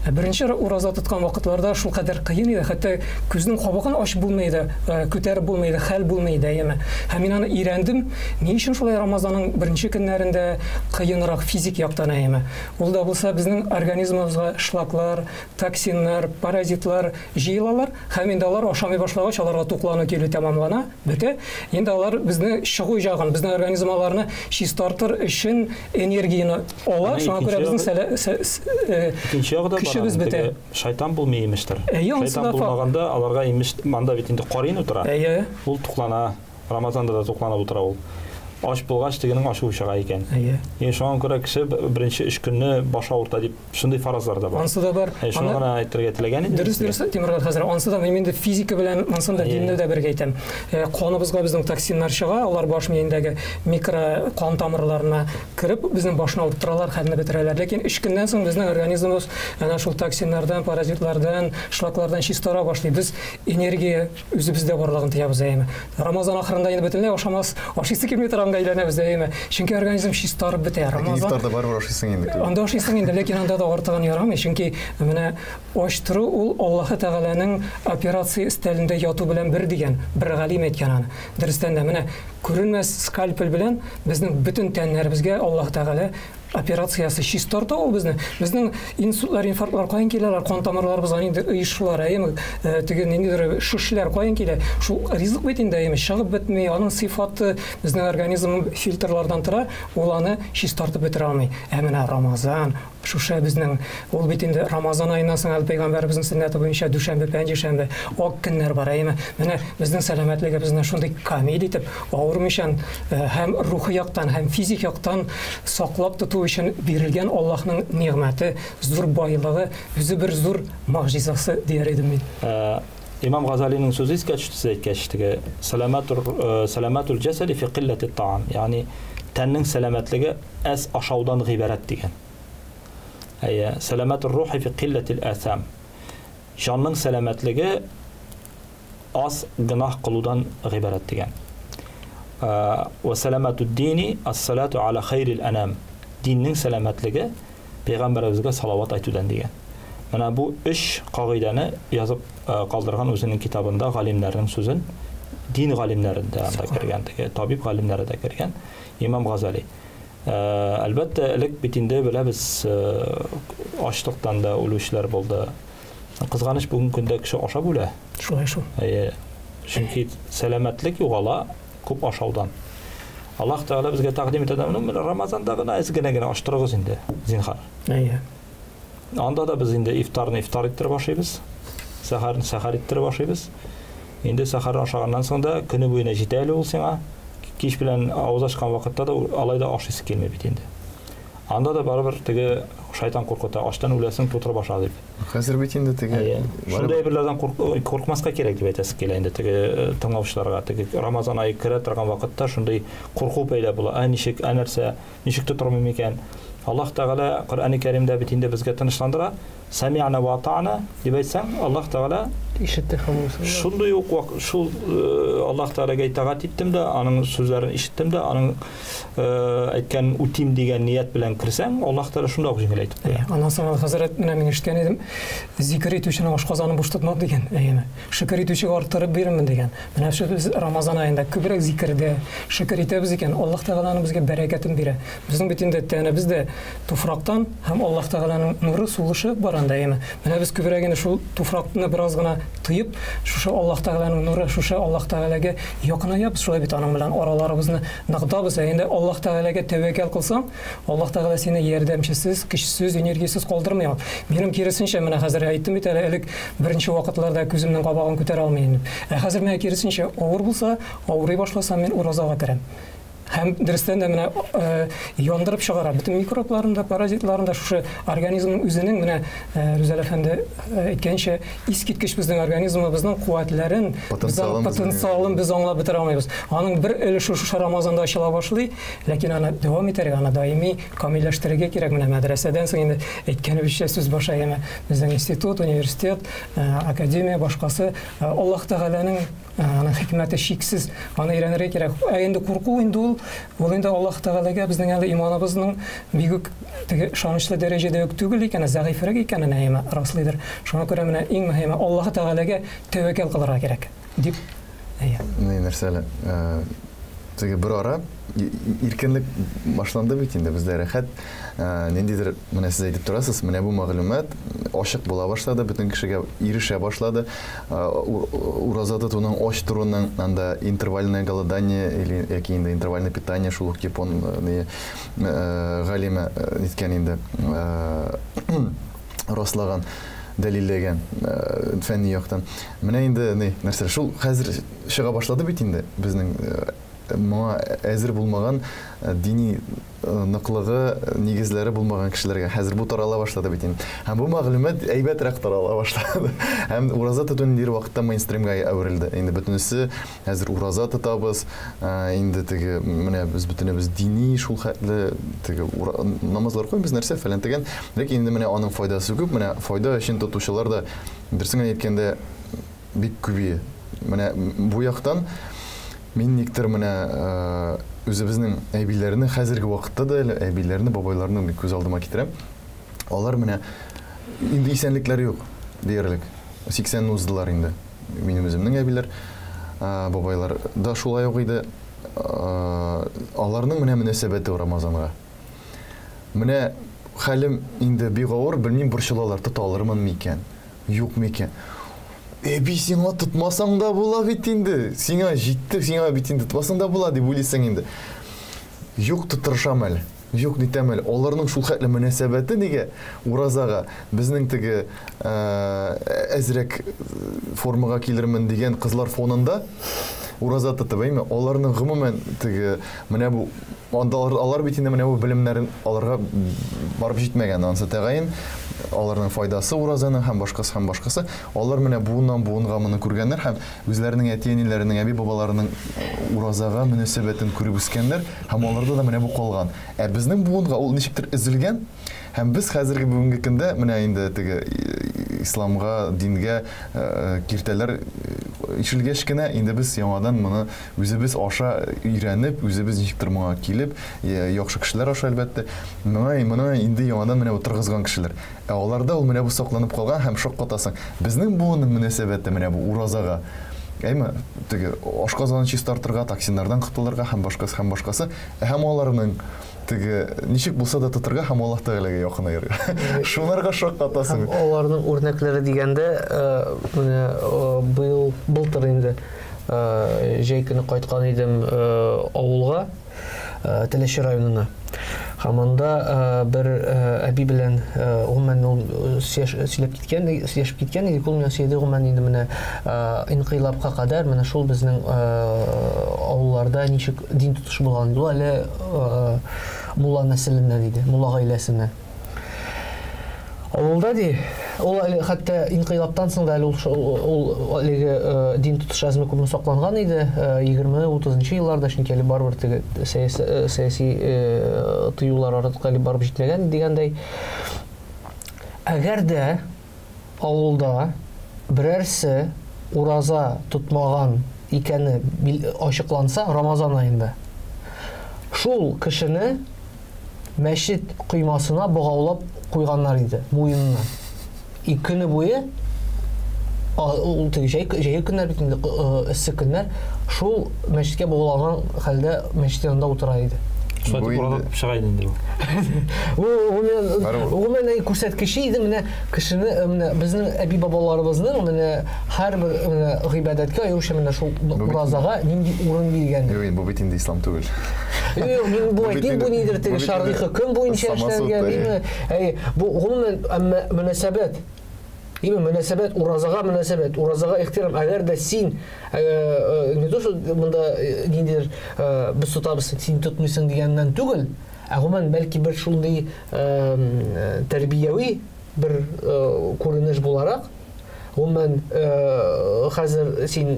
беренче ураза тоткан вакытларда шул кадәр кыен иде, хәтта күзнең кабыгын ачып булмый иде, күтәреп булмый иде, хәл булмый иде, әйеме. Һәм мин аны өйрәндем. Ни өчен шулай Рамазанның беренче көннәрендә кыенрак физик яктан, әйеме? Ул да булса безнең организмыбызга шлаклар, токсиннар, паразитлар җыелалар һәм инде алар ашамый башлагач, аларга туклану килү тәмамлана, бетә. Инде алар безне чыгу җагын, безнең организм аларны чистартыр өчен энергияне ала. Шуңа күрә безнең икенче ягы да көчебез бетә. Шайтан булмый имештер. Шайтан булмаганда аларга имеш, монда бит инде карин утыра. Әйе. Ул туклана, Рамазанда да тукланып утыра ул. Ач булгач, тегенең ачуы чыга икән. Әйе. И шуңа күрә кеше беренче 3 көнне баш авырта дип шундый фаразлар да бар. Ансы да бар. Шуны гына әйтергә теләгән идем. Дөрес, дөрес, Тимургал хәзрәт. Ансы да мин инде физика белән монсын да динне дә бергә әйтәм. Каныбызга безнең токсиннар чыга, алар баш миендәге микро кан тамырларына кереп, безнең башны авырттыралар, хәлне бетерәләр. Ләкин 3 көннән соң безнең организмыбыз әнә шул токсиннардан, паразитлардан, шлаклардан чистара башлый. Без энергия үзебездә барлыгын тоябыз, әйеме. Рамазан ахырында инде бөтенләй ашамас, ашыйсы килми торганга әйләнәбез, әйеме. Чөнки организм чистарып бетә. Рамазан ифтарда барыбер ашыйсың инде. Анда ашыйсың инде, ләкин анда да артыгын ярамый, чөнки менә ач тору ул Аллаһы Тәгаләнең операция өстәлендә яту белән бер дигән, бер галим әйткән аны. Дөрестән дә менә Күренмәс скальпель белән безнең бөтен тәннәребезгә Аллаһ Тәгалә операциясе чистарта ул безне. Безнең инсультлар, инфарктлар каян киләләр? Кан тамырларыбызга ниндидер оешулар, әйеме, теге ниндидер шешләр каян килә? Шул ризык бит инде, әйеме, чыгып бетми, аның сыйфаты безнең организм фильтрлардан тора, ул аны чистартып бетерә алмый. Ә менә Рамазан, шушы безнең, ул бит инде Рамазан аеннан соң әле пәйгамбәребезнең сөннәте буенча дүшәмбе, пәнҗешәмбе, ак көннәр бар, әйеме? Менә безнең сәламәтлегебезне шундый камил итеп, авырмыйчан һәм рухи яктан, һәм физик яктан саклап тоту өчен бирелгән Аллаһның нигъмәте, зур байлыгы, үзе бер зур могҗизасы дияр идем мин. Имам Газалиның сүзе искә төште, сез әйткәч, теге сәламәтур сәламәтул җәсәди фи килләти таам, ягъни тәннең сәламәтлеге әз ашаудан гыйбарәт дигән. Әйе, сәламәтур рухи фи килләтил әсам. Җанның сәламәтлеге аз гөнаһ кылудан гыйбарәт дигән. Ва сәламәтуд дини ас-салату аля хайрил анам. Диннең сәламәтлеге пәйгамбәребезгә салават әйтүдән дигән. Менә бу өч кагыйдәне язып калдырган үзенең китабында галимнәрнең сүзен, дин галимнәре дә анда кергән, теге табиб галимнәре дә кергән, Имам Газали. Әлбәттә, элек бит инде беләбез, ачлыктан да үлүчеләр булды. Кызганыч, бүгенге көндә кеше ашап үлә. Шулай шул. Әйе. Чөнки сәламәтлек югала күп ашаудан. Аллаһ Тәгалә безгә тәкъдим итә, ну, менә Рамазанда гына әз генә генә аштырыгыз инде, зинһар. Әйе. Анда да без инде ифтарны ифтар иттереп ашыйбыз. Сәхәрне сәхәр иттереп ашыйбыз. Инде сәхәрне ашаганнан соң да көне буена җитә әле ул сиңа. Кич белән авыз ачкан вакытта да алай да ашыйсы килми бит инде. Анда да барыбер теге шайтан куркыта, ачтан үләсең, тутырып аша дип. Хәзер бит инде теге Шундый әйберләрдән куркмаска кирәк дип әйтәсе килә инде теге тыңлаучыларга. Теге Рамазан ае керә торган вакытта шундый курку пәйда була. Ә ничек, ә нәрсә, ничек тотырмын микән? Аллаһ Тәгалә Коръәни Кәримдә бит инде безгә тынычландыра. Сәми'на ва ата'на дип әйтсәң, Аллаһ Тәгалә ишетте һәм буйсынды. Шундый ук вак, шул Аллаһ Тәгаләгә итагать иттем дә, аның сүзләрен ишеттем дә, аның әйткәнен үтим дигән ният белән керсәң, Аллаһ Тәгалә шунда ук җиңеләйтеп куя. Аннан соң хәзрәт, менә мин ишеткән идем, зикер итүченең ашказанын буш тотмам дигән, әйеме? Шөкер итүчегә арттырып бирермен дигән. Менә шул без Рамазан аенда күбрәк зикердә шөкер итәбез икән, Аллаһ Тәгаләнең безгә бәрәкәтен бирә. Безнең бит инде тәнебез дә туфрактан һәм Аллаһ Тәгаләнең нуры, сулышы бар анда, әйеме? Менә без күбрәк инде шул туфракны бераз гына тоеп, шушы Аллаһ Тәгаләнең нуры, шушы Аллаһ Тәгаләгә якынаябыз, шулай бит аның белән араларыбызны ныгытабыз. Ә инде Аллаһ Тәгаләгә тәвәккәл кылсаң, Аллаһ Тәгалә сине ярдәмчесез, көчсез, энергиясез калдырмый ул. Минем киресенчә, менә хәзер әйттем бит әле, элек беренче вакытларда күземнең кабагын күтәрә алмый идем. Ә хәзер менә киресенчә, авыр булса, авырый башласам, мин уразага керәм. Һәм дөрестән дә менә яндырып чыгара бөтен микробларын да, паразитларын да шушы организмның үзенең менә Рүзәл әфәнде әйткәнчә, искиткеч безнең организмыбызның куәтләрен, потенциалын без аңлап бетерә алмыйбыз. Аның бер өлеше шушы Рамазанда ачыла башлый, ләкин аны дәвам итәргә, аны даими камилләштерергә кирәк. Менә мәдрәсәдән соң инде әйткәнебезчә сүз башы әйеме, безнең институт, университет, академия, башкасы Аллаһ Тәгаләнең Аның хикмәте чиксез, аны өйрәнергә кирәк. Ә инде курку инде ул, ул инде Аллаһ Тәгаләгә безнең әле иманыбызның бик үк теге ышанычлы дәрәҗәдә үк түгел икәне, зәгыйфрәк икәнен әйеме раслыйдыр. Шуңа күрә менә иң мөһиме Аллаһ Тәгаләгә тәвәккәл кылырга кирәк, дип. Әйе. Ни нәрсә әле? Теге бер ара иркенлек башланды бит инде, бездә рәхәт. Ниндидер, менә сез әйтеп торасыз, менә бу мәгълүмат ачык була башлады, бөтен кешегә ирешә башлады. Ураза тотуның, ач торуның, анда интервальное голодание или яки инде интервальное питание, шул ук япон галиме ниткән инде раслаган, дәлилләгән фәнни яктан. Менә инде ни нәрсә, шул хәзер чыга башлады бит инде безнең моңа әзер булмаган дини ныклыгы, нигезләре булмаган кешеләргә хәзер бу тарала башлады бит инде. Һәм бу мәгълүмат әйбәтрәк тарала башлады. Һәм ураза тоту ниндидер вакытта мейнстримга әверелде. Инде бөтенесе хәзер ураза тотабыз, инде теге менә без бөтенебез дини шул хәтле теге намазлар укыйбыз, нәрсә фәлән тегән. Ләкин инде менә аның файдасы күп, менә файда өчен тотучылар да, дөресен генә әйткәндә, бик күбие. Менә бу яктан мин никтер менә үзебезнең әбиләрне хәзерге вакытта да әле әбиләрне, бабайларны бик күз алдыма китерәм. Алар менә инде исәнлекләре юк диярлек. 80-не уздылар инде. Минем үземнең әбиләр, бабайлар да шулай ук иде. Аларның менә мөнәсәбәте Рамазанга. Менә хәлем инде бик авыр, белмим, борчылалар, тота алырмын микән, юк микән. Әби, сиңа тотмасаң да була бит инде. Сиңа җитте, сиңа бит инде тотмасаң да була дип уйлыйсың инде. Юк, тотырышам әле. Юк, нитәм әле. Аларның шул хәтле мөнәсәбәте нигә уразага? Безнең теге әзрәк формага килермен дигән кызлар фонында ураза тотып, әйме? Аларның гомумән теге менә бу анда алар бит инде менә бу белемнәрен аларга барып җитмәгән, анысы тәгаен. Аларның файдасы уразаның һәм башкасы һәм башкасы. Алар менә буыннан буынга моны күргәннәр һәм үзләренең әти-әниләренең, әби-бабаларының уразага мөнәсәбәтен күреп үскәннәр һәм аларда да менә бу калган. Ә безнең буынга ул ничектер өзелгән һәм без хәзерге бүгенге көндә менә инде теге исламга, дингә киртәләр ишелгәч кенә инде без яңадан моны үзебез аша өйрәнеп, үзебез ничектер моңа килеп, яхшы кешеләр аша әлбәттә, моңа инде яңадан менә утыргызган кешеләр. Ә аларда ул менә бу сакланып калган һәм шаккатасың. Безнең буынның мөнәсәбәте менә бу уразага. Әйме, теге ашказанын чистартырга, токсиннардан котылырга һәм башкасы һәм башкасы. Һәм аларның теге ничек булса да тотырга һәм Аллаһ Тәгаләгә якынаерга. Шуларга шаккатасың. Һәм аларның үрнәкләре дигәндә, менә быел былтыр инде җәй көне кайткан идем авылга, Теләче районына. Һәм анда бер әби белән гомумән ул сөйләп киткән, сөйләшеп киткән идек, ул миңа сөйләде гомумән инде менә инкыйлабка кадәр менә шул безнең авылларда ничек дин тотыш булган. Ул әле мулла нәселеннән иде, мулла гаиләсеннән. Авылда ди, ул әле хәтта инкыйлабтан соң да әле ул әлеге дин тотыш әзме күпме сакланган иде, 20-30 елларда, чөнки әле барыбер теге сәяси тыюлар артык әле барып җитмәгән дигәндәй. Әгәр дә авылда берәрсе ураза тотмаган икәне ачыкланса Рамазан аенда, шул кешене мәчет коймасына богаулап куйганнар иде, муенына. И көне буе, ул теге җәй, җәйге көннәр бит инде, эссе көннәр, шул мәчеткә богауланган хәлдә мәчет янында утыра иде. Шулай итеп ураза тотып чыга иде инде бу. Бу гомумән, гомумән күрсәткече иде менә кешене, менә безнең әби-бабаларыбызның менә һәрбер менә гыйбадәткә, аеруча менә шул уразага нинди урын биргән. Юк, бу бит инде ислам түгел. Юк, мин бу әйтмим, бу нидер теге шәргый хөкем буенча эшләнгән, димме? Әй, бу гомумән әмма мөнәсәбәт. Именно мөнәсәбәт, уразага мөнәсәбәт, уразага ихтирам. Әгәр дә син не то, что монда ниндидер без тотабыз, син тотмыйсың дигәннән түгел, ә гомумән бәлки бер шундый тәрбияви бер күренеш буларак, гомумән хәзер син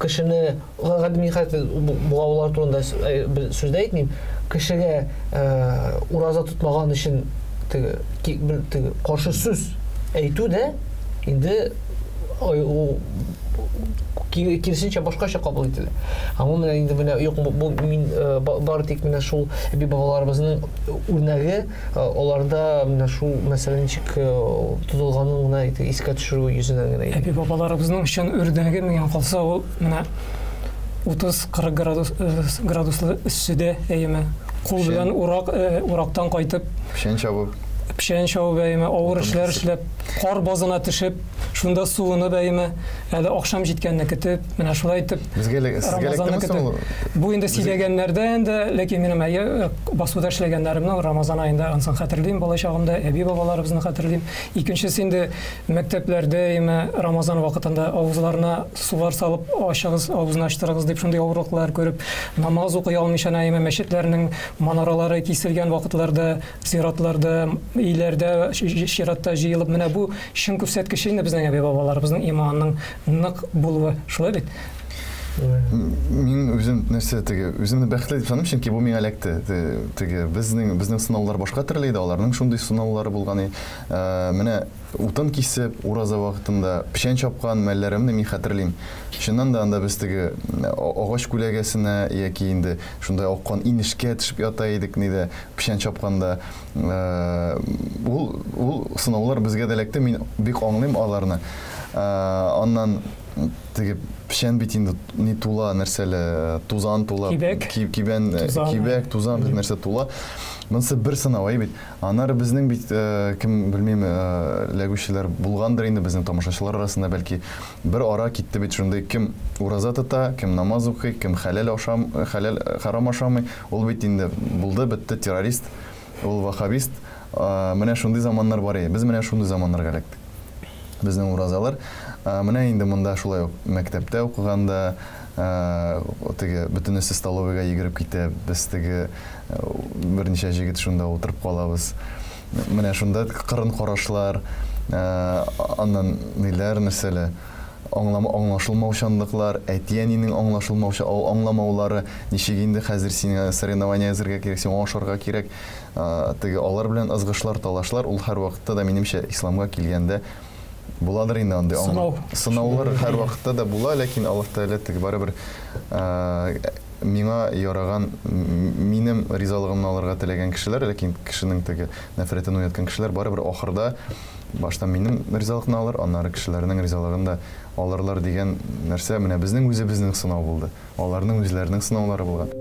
кешене гади мин хәзер богаулар турында сүз дә әйтмим, кешегә ураза тотмаган өчен теге бер теге каршы сүз әйтү дә инде киресенчә башкача кабул ителә. Ә бу менә инде менә юк, бу мин бары тик менә шул әби бабаларыбызның үрнәге, аларда менә шул мәсьәлә ничек тотылганын гына искә төшерү йөзеннән генә. Әби бабаларыбызның чын үрнәге миңа калса ул менә 30-40 градус градуслы эсседә, әйеме, кул белән урак урактан кайтып, печән чабып, печән чабып, әйеме, авыр эшләр эшләп, кар базына төшеп, шунда суынып, әйеме, әле ахшам җиткәнне көтеп, менә шулай итеп. Безгә сезгә эләктеме соң ул? Бу инде сөйләгәннәрдән дә, ләкин минем әйе басуда эшләгәннәремне Рамазан аенда ансын хәтерлим, бала чагымда әби-бабаларыбызны хәтерлим. Икенчесе инде мәктәпләрдә, әйеме, Рамазан вакытында авызларына сулар салып ачыгыз, авызны ачтырыгыз дип шундый авырлыклар күреп, намаз укый алмыйча, әйеме, мәчетләрнең манаралары киселгән вакытларда, зиратларда, өйләрдә чиратта җыелып, менә бу чын күрсәткече инде безнең әби-бабаларыбызның иманының нык булуы. Шулай бит? Мин үзем нәрсә теге, үземне бәхетле дип саныйм, чөнки бу миңа эләкте. Теге безнең безнең сынаулар башка төрле иде, аларның шундый сынаулары булган. Менә утын кисеп, ураза вакытында печән чапкан мәлләремне мин хәтерлим. Чыннан да анда без теге агач күләгәсенә яки инде шундай аккан инешкә төшеп ята идек, нидә печән чапканда. Ул ул сынаулар безгә дә эләкте, мин бик аңлыйм аларны. Аннан. Теге печән бит инде ни тула нәрсәле, тузан тула, Кибәк. Кибән, Тузан. Кибәк, тузан бит нәрсә тула. Монысы бер сынау, әй бит. Аннары безнең бит, кем белмим, эләгүчеләр булгандыр инде безнең тамашачылар арасында, бәлки бер ара китте бит шундый, кем ураза тота, кем намаз укый, кем хәләл ашам, хәләл харам ашамый, ул бит инде булды, бетте, террорист, ул ваххабист. Менә шундый заманнар бар иде. Без менә шундый заманнарга эләктек. Безнең уразалар. Менә инде монда шулай ук мәктәптә укыганда, теге бөтенесе столовыйга йөгереп китә, без теге берничә җегет шунда утырып калабыз. Менә шунда кырын карашлар, аннан ниләр, нәрсәләр, аңлашылмаучанлыклар, әти-әнинең аңлашылмауча, аңламаулары, ничек инде хәзер сиңа соревнование әзергә кирәк, сиңа ашарга кирәк, теге алар белән ызгышлар, талашлар, ул һәрвакытта да, минемчә, исламга килгәндә буладыр инде андый Сынау. Сынаулар һәрвакытта да була, ләкин Аллаһ Тәгалә теге барыбер, миңа яраган, минем ризалыгымны алырга теләгән кешеләр, ләкин кешенең теге нәфрәтен уяткан кешеләр барыбер ахырда башта минем ризалыкны алыр, аннары кешеләрнең ризалыгын да алырлар дигән нәрсә менә безнең үзебезнең сынау булды. Аларның үзләренең сынаулары булган.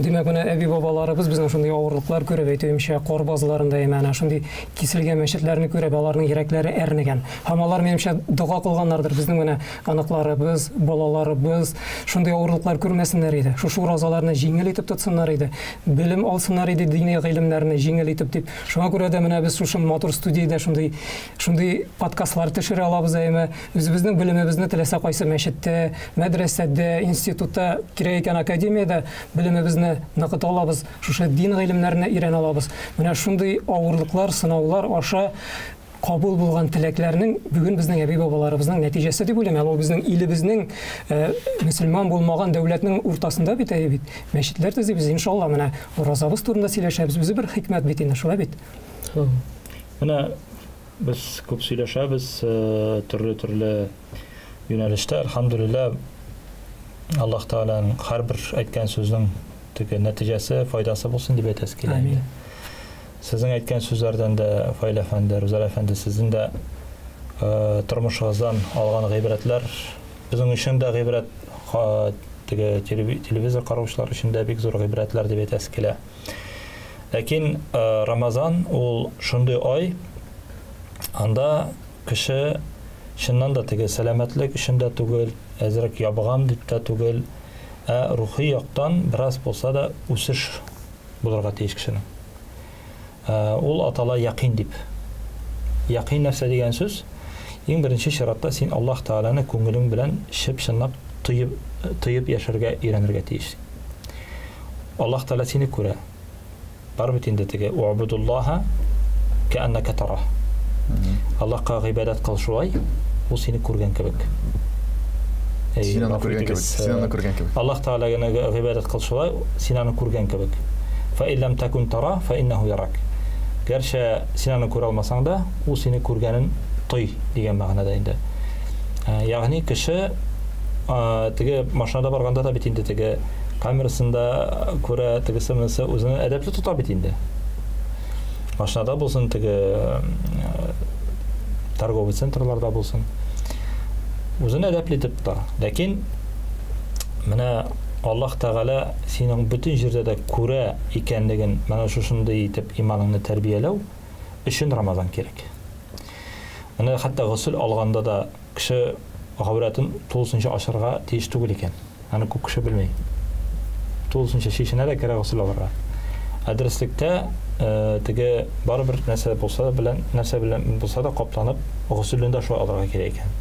Димәк, менә әби-бабаларыбыз безнең шундый авырлыклар күреп, әйтүемчә, кар базларында әмәнә шундый киселгән мәчетләрне күреп, аларның йөрәкләре әрнегән. Һәм алар, минемчә, дога кылганнардыр. Безнең менә оныкларыбыз, балаларыбыз шундый авырлыклар күрмәсеннәр иде. Шушы уразаларны җиңел итеп тотсыннар иде. Белем алсыннар иде, дини гыйлемнәрне җиңел итеп дип. Шуңа күрә дә менә без шушы матур студиядә шундый подкастлар төшерә алабыз, әйме. Үзебезнең белемебезне теләсә кайсы мәчеттә, мәдрәсәдә, институтта, кирәк икән академиядә белемебезне ныгыта алабыз, шушы дин гыйлемнәренә өйрәнә алабыз. Менә шундый авырлыклар, сынаулар аша кабул булган теләкләрнең бүген безнең әби-бабаларыбызның нәтиҗәсе дип уйлыйм. Әле ул безнең илебезнең, мөселман булмаган дәүләтнең уртасында бит, әйе бит. Мәчетләр төзибез, иншалла, менә уразабыз турында сөйләшәбез. Үзе бер хикмәт бит инде, шулай бит. Менә без күп сөйләшәбез, төрле-төрле юнәлештә. Әлхәмдүлилләһ, Аллаһ Тәгаләнең һәрбер әйткән сүзнең теге нәтиҗәсе, файдасы булсын дип әйтәсе килә инде. Амин. Сезнең әйткән сүзләрдән дә, Фаил әфәнде, Рүзәл әфәнде, сезнең дә, тормышыгыздан алган гыйбрәтләр безнең өчен дә гыйбрәт, теге телевизор караучылар өчен дә бик зур гыйбрәтләр дип әйтәсе килә. Ләкин, Рамазан ул шундый ай, анда кеше чыннан да теге сәламәтлек өчен дә түгел, әзрәк ябыгам дип тә түгел, ә рухи яктан бераз булса да үсеш булырга тиеш кешенең. Ул атала якин дип. Якин нәрсә дигән сүз? Иң беренче чиратта син Аллаһ Тәгаләне күңелең белән чып-чынлап тоеп яшәргә өйрәнергә тиеш. Аллаһ Тәгалә сине күрә. Бар бит инде теге уабудуллаһа кәаннака тарах. Аллаһка гыйбадәт кыл шулай, ул сине күргән кебек. Эй, Син аны гафу күргән кебек, итегез, син аны күргән кебек. Аллаһ Тәгаләгә гыйбадәт кыл шулай, син аны күргән кебек. Фа иллам такун тара, фа иннаху ярак. Гәрчә син аны күрә алмасаң да, ул сине күргәнен той дигән мәгънәдә инде. Ягъни кеше, теге машинада барганда да бит инде теге камерасында күрә, тегесе монысы үзен әдәпле тота бит инде. Машинада булсын, теге, торговый центрларда булсын. Үзен әдәпле итеп тота. Ләкин менә Аллаһ Тәгалә синең бөтен җирдә дә күрә икәнлеген, менә шушындый итеп иманыңны тәрбияләү өчен Рамазан кирәк. Менә хәтта госел алганда да кеше гаурәтен тулысынча ачарга тиеш түгел икән. Аны күп кеше белми. Тулысынча чишенә дә керә госел алырга. Ә дөреслектә, теге барыбер нәрсә булса да белән, нәрсә белән булса да капланып госелен дә шулай алырга кирәк икән.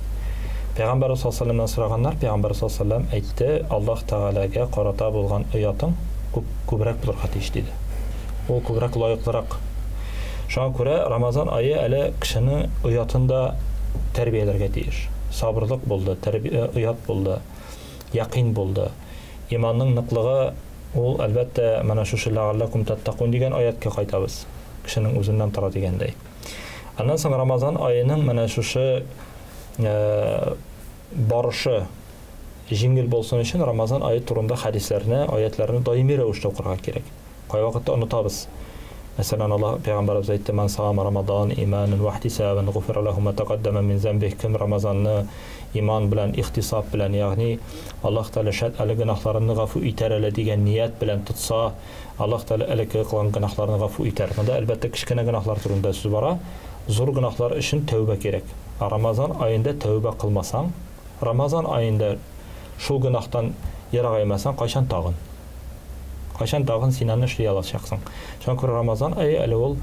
Пәйгамбәр саллаллаһу алейһи ва сәлләмнән сораганнар, Пәйгамбәр саллаллаһу алейһи ва сәлләм әйтте, Аллаһ Тәгаләгә карата булган оятың күбрәк булырга тиеш диде. Ул күбрәк лаеклырак. Шуңа күрә Рамазан ае әле кешенең оятын да тәрбияләргә тиеш. Сабырлык булды, оят булды, якин булды. Иманның ныклыгы ул әлбәттә менә шушы ләгалләкум таттакун дигән аяткә кайтабыз. Кешенең үзеннән тора дигәндәй. Аннан соң Рамазан аеның менә шушы, барышы җиңел булсын өчен Рамазан ае турында хәдисләрне, аятларны даими рәвештә укырга кирәк. Кайвакытта онытабыз. Мәсәлән, Аллаһ пәйгамбәребез әйтте: "Ман сама Рамадан иманан ва ихтисабан гуфира лаху ма тaqaddama мин замбих". Кем Рамазанны иман белән, ихтисаб белән, ягъни Аллаһ Тәгалә шәт әле гөнаһларымны гафу итәр әле дигән ният белән тотса, Аллаһ Тәгалә элекке кылган гөнаһларны гафу итәр. Монда әлбәттә кечкенә гөнаһлар турында сүз бара. Зур гөнаһлар өчен тәүбә кирәк. Рамазан аенда тәүбә кылмасаң, Рамазан аенда шул гөнаһтан ерагаймасаң, кайчан тагын? Кайчан тагын син аны эшли алачаксың? Шуңа күрә Рамазан ае әле ул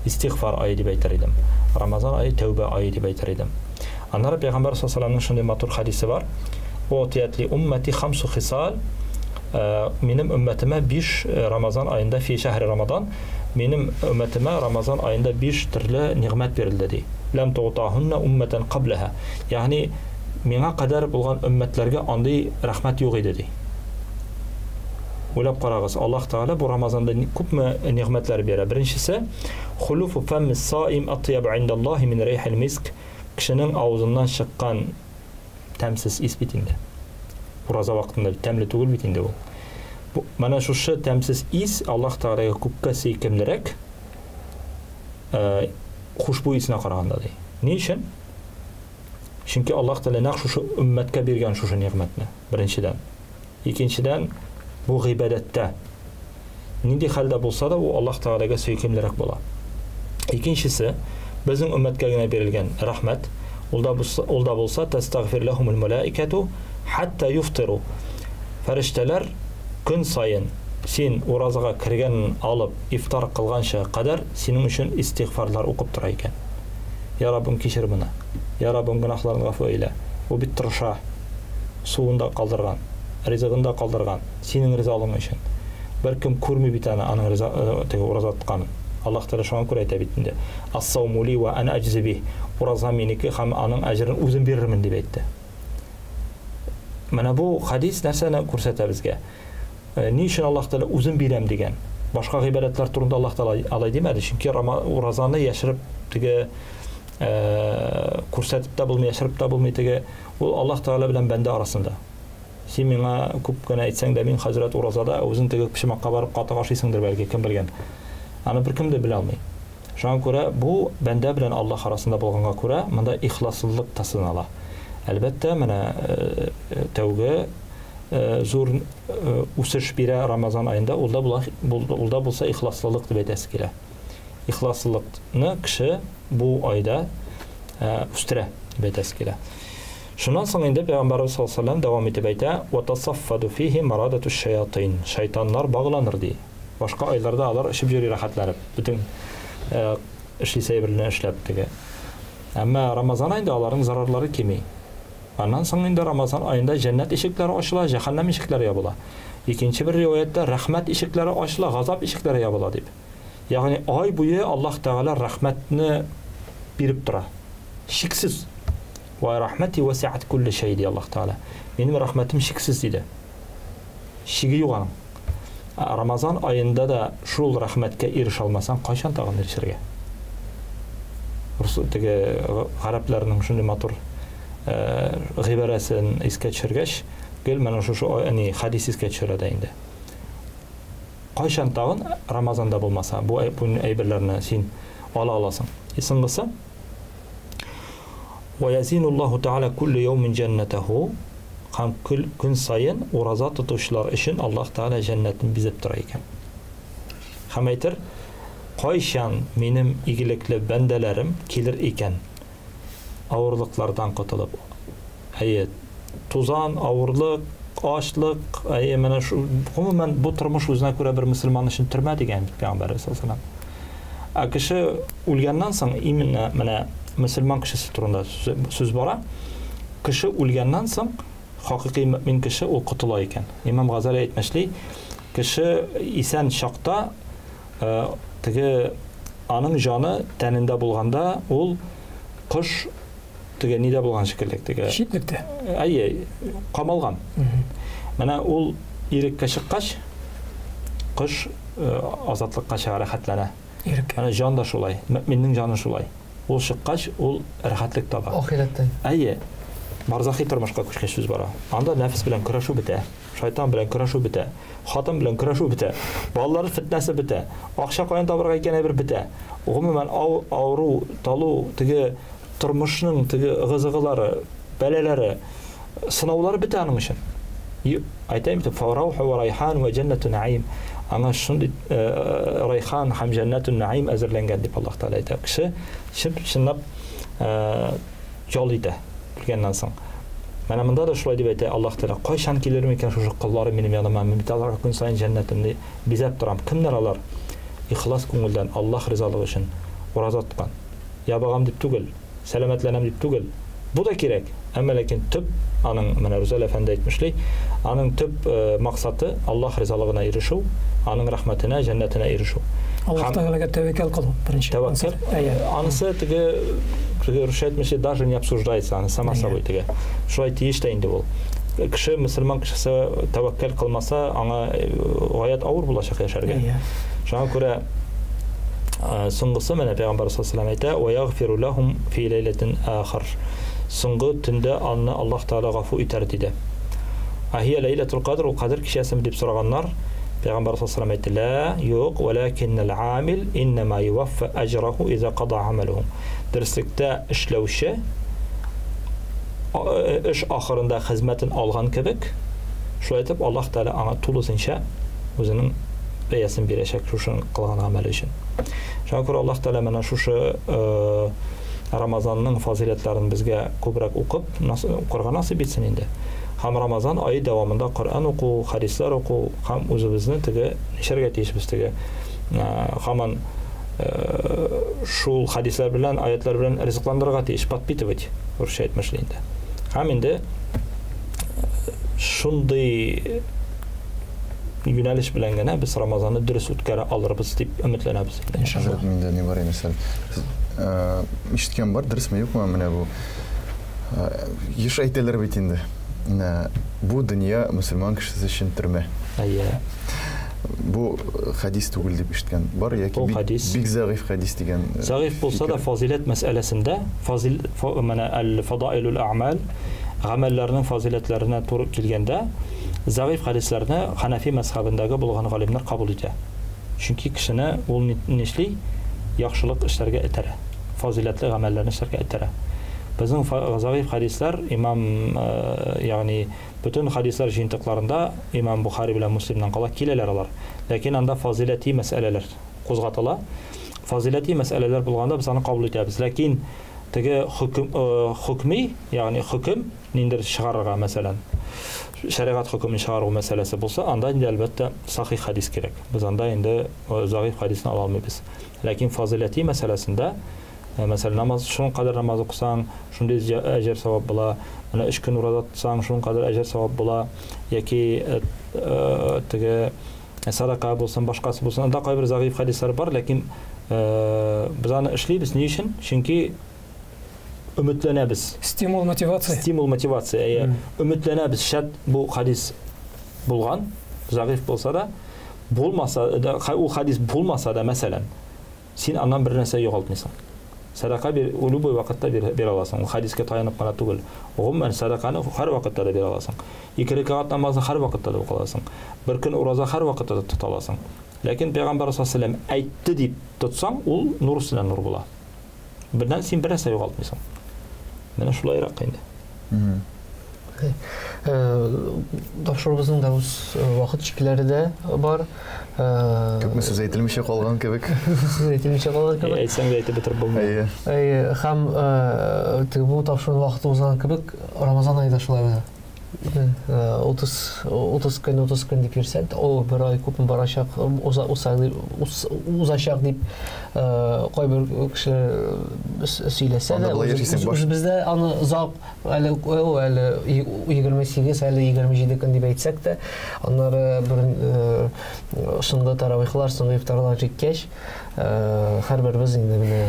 истигъфар ае дип әйтер идем. Рамазан ае тәүбә ае дип әйтер идем. Аннары Пәйгамбәр саллаллаһу алейһи шундый матур хәдисе бар. Утият ли уммати хамсу хисал. Минем өммәтемә 5 Рамазан аенда фи шәһри Рамадан минем өммәтемә Рамазан аенда 5 төрле нигъмәт бирелде ди. Ләм тугтахунна умматан каблаха. Ягъни миңа кадәр булган өммәтләргә андый рәхмәт юк иде ди. Уйлап карагыз, Аллаһ Тәгалә бу Рамазанда күпме нигъмәтләр бирә. Беренчесе, хулуфу фамми саим атьяб индаллаһи мин рейхил миск. Кешенең авызыннан чыккан тәмсез ис бит инде. Ураза вакытында бит тәмле түгел бит инде ул. Бу менә шушы тәмсез ис Аллаһ Тәгаләгә күпкә сөйкемлерәк хушбу исенә караганда ди. Ни өчен? Чөнки Аллаһ Тәгалә нәкъ шушы өммәткә биргән шушы нигъмәтне, беренчедән. Икенчедән, бу гыйбадәттә нинди хәлдә булса да, ул Аллаһ Тәгаләгә сөйкемлерәк була. Икенчесе, безнең өммәткә генә бирелгән рәхмәт, ул да булса, ул да булса тәстәгъфир ләһумул малаикату хатта юфтиру. Фәрештәләр көн саен син уразага кергән алып ифтар кылганча кадәр синең өчен истигъфарлар укып тора икән. Я Раббым, кичер моны. Я Раббым, гөнаһларын гафу әйлә. Ул бит тырыша. Суын да калдырган, ризыгын да калдырган, синең ризалыгың өчен. Беркем күрми бит аны, аның риза, теге ураза тотканын. Аллаһ Тәгалә шуңа күрә әйтә бит инде. Ас-сауму ли ва ана аҗзи бих. Ураза минеке һәм аның әҗерен үзем бирермен дип әйтте. Менә бу хадис нәрсәне күрсәтә безгә? Ни өчен Аллаһ Тәгалә үзем бирәм дигән? Башка гыйбадәтләр турында Аллаһ Тәгалә алай димәде, чөнки уразаны яшереп теге күрсәтеп тә булмый, яшереп тә булмый теге. Ул Аллаһ Тәгалә белән бәндә арасында. Син миңа күп кенә әйтсәң дә, мин хәзрәт уразада, ә үзең теге почмакка барып катык ашыйсыңдыр бәлки, кем белгән. Аны беркем дә белә алмый. Шуңа күрә бу бәндә белән Аллаһ арасында булганга күрә, монда ихласлылык та сынала. Әлбәттә, менә тәүге зур үсеш бирә Рамазан аенда, ул да була, ул да булса ихласлылык дип әйтәсе килә. Ихласлылыкны кеше бу айда үстерә дип әйтәсе килә. Шуннан соң инде Пәйгамбәрбез саллаллаһу алейһи ва сәлләм дәвам итеп әйтә: "Ва тасаффаду фихи марадату шаятин". Шайтаннар багланыр ди. Башка айларда алар эчеп йөри рәхәтләнеп, бөтен эшлисе әйберләрне эшләп теге. Әмма Рамазан аенда аларның зарарлары кими. Аннан соң инде Рамазан аенда җәннәт ишекләре ачыла, җәһәннәм ишекләре ябыла. Икенче бер риваятьтә рәхмәт ишекләре ачыла, газап ишекләре ябыла дип. Ягъни ай буе Аллаһ Тәгалә рәхмәтне биреп тора. Шиксез. Ва рахмати васиат кулли шәй ди Аллаһ Тәгалә. Минем рәхмәтем шиксез диде. Шиге юк аның. Рамазан аенда да шул рәхмәткә ирешә алмасаң, кайчан тагын ирешергә? Теге гарәпләрнең шундый матур гыйбарәсен искә төшергәч, гел менә шушы ни хәдис искә төшерә дә инде. Кайчан тагын Рамазанда булмаса, бу әйберләрне син ала аласың. Соңгысы, Ва язинуллаһу тааля кулле яумин җәннәтәһу, һәм көн саен ураза тотучылар өчен Аллаһ Тәгалә җәннәтен бизәп тора икән. Һәм әйтер, кайчан минем игелекле бәндәләрем килер икән, авырлыклардан котылып. Әйе, тузан, авырлык, ачлык, әйе, менә шу, гомумән, бу тормыш үзенә күрә бер мөселман өчен төрмә дигән бит Пәйгамбәребез саллаллаһу алейһи ва сәлләм. Ә кеше үлгәннән соң, именно менә мөселман кешесе турында сүз бара. Кеше үлгәннән соң, хакыйкый мөмин кеше ул котыла икән. Имам Газали әйтмешли, кеше исән чакта теге аның җаны тәнендә булганда ул кош теге нидә булган шикелле теге читлектә. Әйе, камалган. Менә ул иреккә чыккач, кош азатлыкка чыга, рәхәтләнә. Иреккә. Менә җан да шулай, мөминнең җаны шулай. Ул чыккач, ул рәхәтлек таба. Ахирәттә. Әйе. Барзахи тормышка күчкәч сүз бара. Анда нәфес белән көрәшү бетә, шайтан белән көрәшү бетә, хатын белән көрәшү бетә, балалар фитнәсе бетә, акча каян табарга икән әйбер бетә. Гомумән, авыру, талу, теге тормышның теге ыгы-зыгылары, бәлаләре, сынаулары бетә аның өчен. Әйтәм бит, фарауху ва райхан ва җәннәту наим. Аңа шундый райхан һәм җәннәту наим әзерләнгән дип Аллаһ Тәгалә әйтә. Кеше чынлап ял итә белгәннән соң. Менә монда да шулай дип әйтә Аллаһ Тәгалә. Кайчан килер микән шушы колларым минем яныма? Мин бит аларга көн саен җәннәтемне бизәп торам. Кемнәр алар? Ихлас күңелдән Аллаһ ризалыгы өчен ураза тоткан. Ябыгам дип түгел, сәламәтләнәм дип түгел. Бу да кирәк. Әмма ләкин төп аның, менә Рүзәл әфәнде әйтмешли, аның төп максаты Аллаһ ризалыгына ирешү, аның рәхмәтенә, җәннәтенә ирешү. Аллаһ Тәгаләгә тәвәккәл кылу беренче. Тәвәккәл. Анысы теге теге русча әйтмешли даже не обсуждается, аны сама собой теге. Шулай тиеш тә инде ул. Кеше, мөселман кешесе тәвәккәл кылмаса, аңа гаять авыр булачак яшәргә. Шуңа күрә соңгысы менә Пәйгамбәр саллаллаһу алейһи әйтә: "Ва ягфиру лахум фи ләйләтин ахир." Соңгы төндә аны Аллаһ Тәгалә гафу итәр диде. Ахия ләйләтул кадр, ул кадер кичәсеме дип сораганнар. Пәйгамбәр саллаллаһу алейһи әйтте: "Ла, юк, валакиннал амил иннама юваффа аҗраху иза када амалуху." Дөреслектә эшләүче эш ахырында хезмәтен алган кебек, шулай итеп Аллаһ Тәгалә аңа тулысынча үзенең бәясен бирәчәк шушы кылган гамәле өчен. Шуңа күрә Аллаһ Тәгалә менә шушы Рамазанның фазыйләтләрен безгә күбрәк укып, укырга насыйп итсен инде. Һәм Рамазан ае дәвамында Коръән уку, хәдисләр уку һәм үзебезне теге нишәргә тиешбез теге һаман шул хәдисләр белән, аятлар белән ризыкландырырга тиеш, подпитывать, русча әйтмешли инде. Һәм инде шундый юнәлеш белән генә без Рамазанны дөрес үткәрә алырбыз дип өметләнәбез инде. Хәзрәт, миндә ни бар инде, ишеткән бар, дөресме, юкмы, менә бу еш әйтәләр бит инде. Менә бу дөнья мөселман кешесе өчен төрмә. Әйе. Бу хәдис түгел дип ишеткән бар яки Ул хәдис. Бик зәгыйф хәдис дигән. Зәгыйф булса да фазиләт мәсьәләсендә, фазил менә әл-фадаилул әгъмал, гамәлләрнең фазиләтләренә туры килгәндә, зәгыйф хәдисләрне Ханафи мәзхәбендәге булган галимнәр кабул итә. Чөнки кешене ул нишли? Яхшылык эшләргә этәрә. Фазиләтле гамәлләрне эшләргә этәрә. Безнең зәгыйф хәдисләр имам, ягъни бөтен хәдисләр җыентыкларында имам Бухари белән Муслимнан кала киләләр алар. Ләкин анда фазиләти мәсьәләләр кузгатыла. Фазиләти мәсьәләләр булганда без аны кабул итәбез. Ләкин теге хөкем, хөкми, ягъни хөкем ниндер чыгарырга, мәсәлән, шәригать хөкемен чыгару мәсьәләсе булса, анда инде әлбәттә сахих хәдис кирәк. Без анда инде зәгыйф хәдисне ала алмыйбыз. Ләкин фазиләти мәсьәләсендә, мәсәлән, намаз, шуның кадәр намаз укысаң, шундый әҗер савап була. Менә 3 көн ураза тотсаң, шуның кадәр әҗер савап була. Яки теге садака булсын, башкасы булсын. Анда кайбер зәгыйф хәдисләр бар, ләкин без аны эшлибез. Ни өчен? Чөнки өметләнәбез. Стимул, мотивация. Стимул, мотивация. Әйе. Өметләнәбез, шәт бу хәдис булган, зәгыйф булса да, булмаса да, ул хәдис булмаса да, мәсәлән, син аннан бер нәрсә югалтмыйсың. Садака бир, любой вакытта бирә аласың. Ул хәдискә таянып кына түгел. Гомумән, садаканы һәр вакытта да бирә аласың. 2 рәкәгать намазны һәр вакытта да укый аласың. Бер көн ураза һәр вакытта да тота аласың. Ләкин Пәйгамбәр саллаллаһу алейһи ва сәлләм әйтте дип тотсаң, ул нур өстенә нур була. Бердән син бер нәрсә югалтмыйсың. Менә шулайрак инде. Тапшыруыбызның да үз вакыт чикләре дә бар. Күпме сүз әйтелмичә калган кебек. Сүз әйтелмичә калган кебек. Әйтсәң дә әйтеп бетереп булмый. Әйе. Әйе, һәм теге бу тапшыруның вакыты узган кебек, Рамазан ае да шулай була. 30 көн, 30 көн дип йөрсәк тә, о, бер ай күпме барачак, узачак дип кайбер кешеләр сөйләсә дә, үзебездә аны озак, әле, әле 28, әле 27 көн дип әйтсәк тә, аннары бер соңгы таравихлар, соңгы ифтарлар җиткәч, һәрберебез инде менә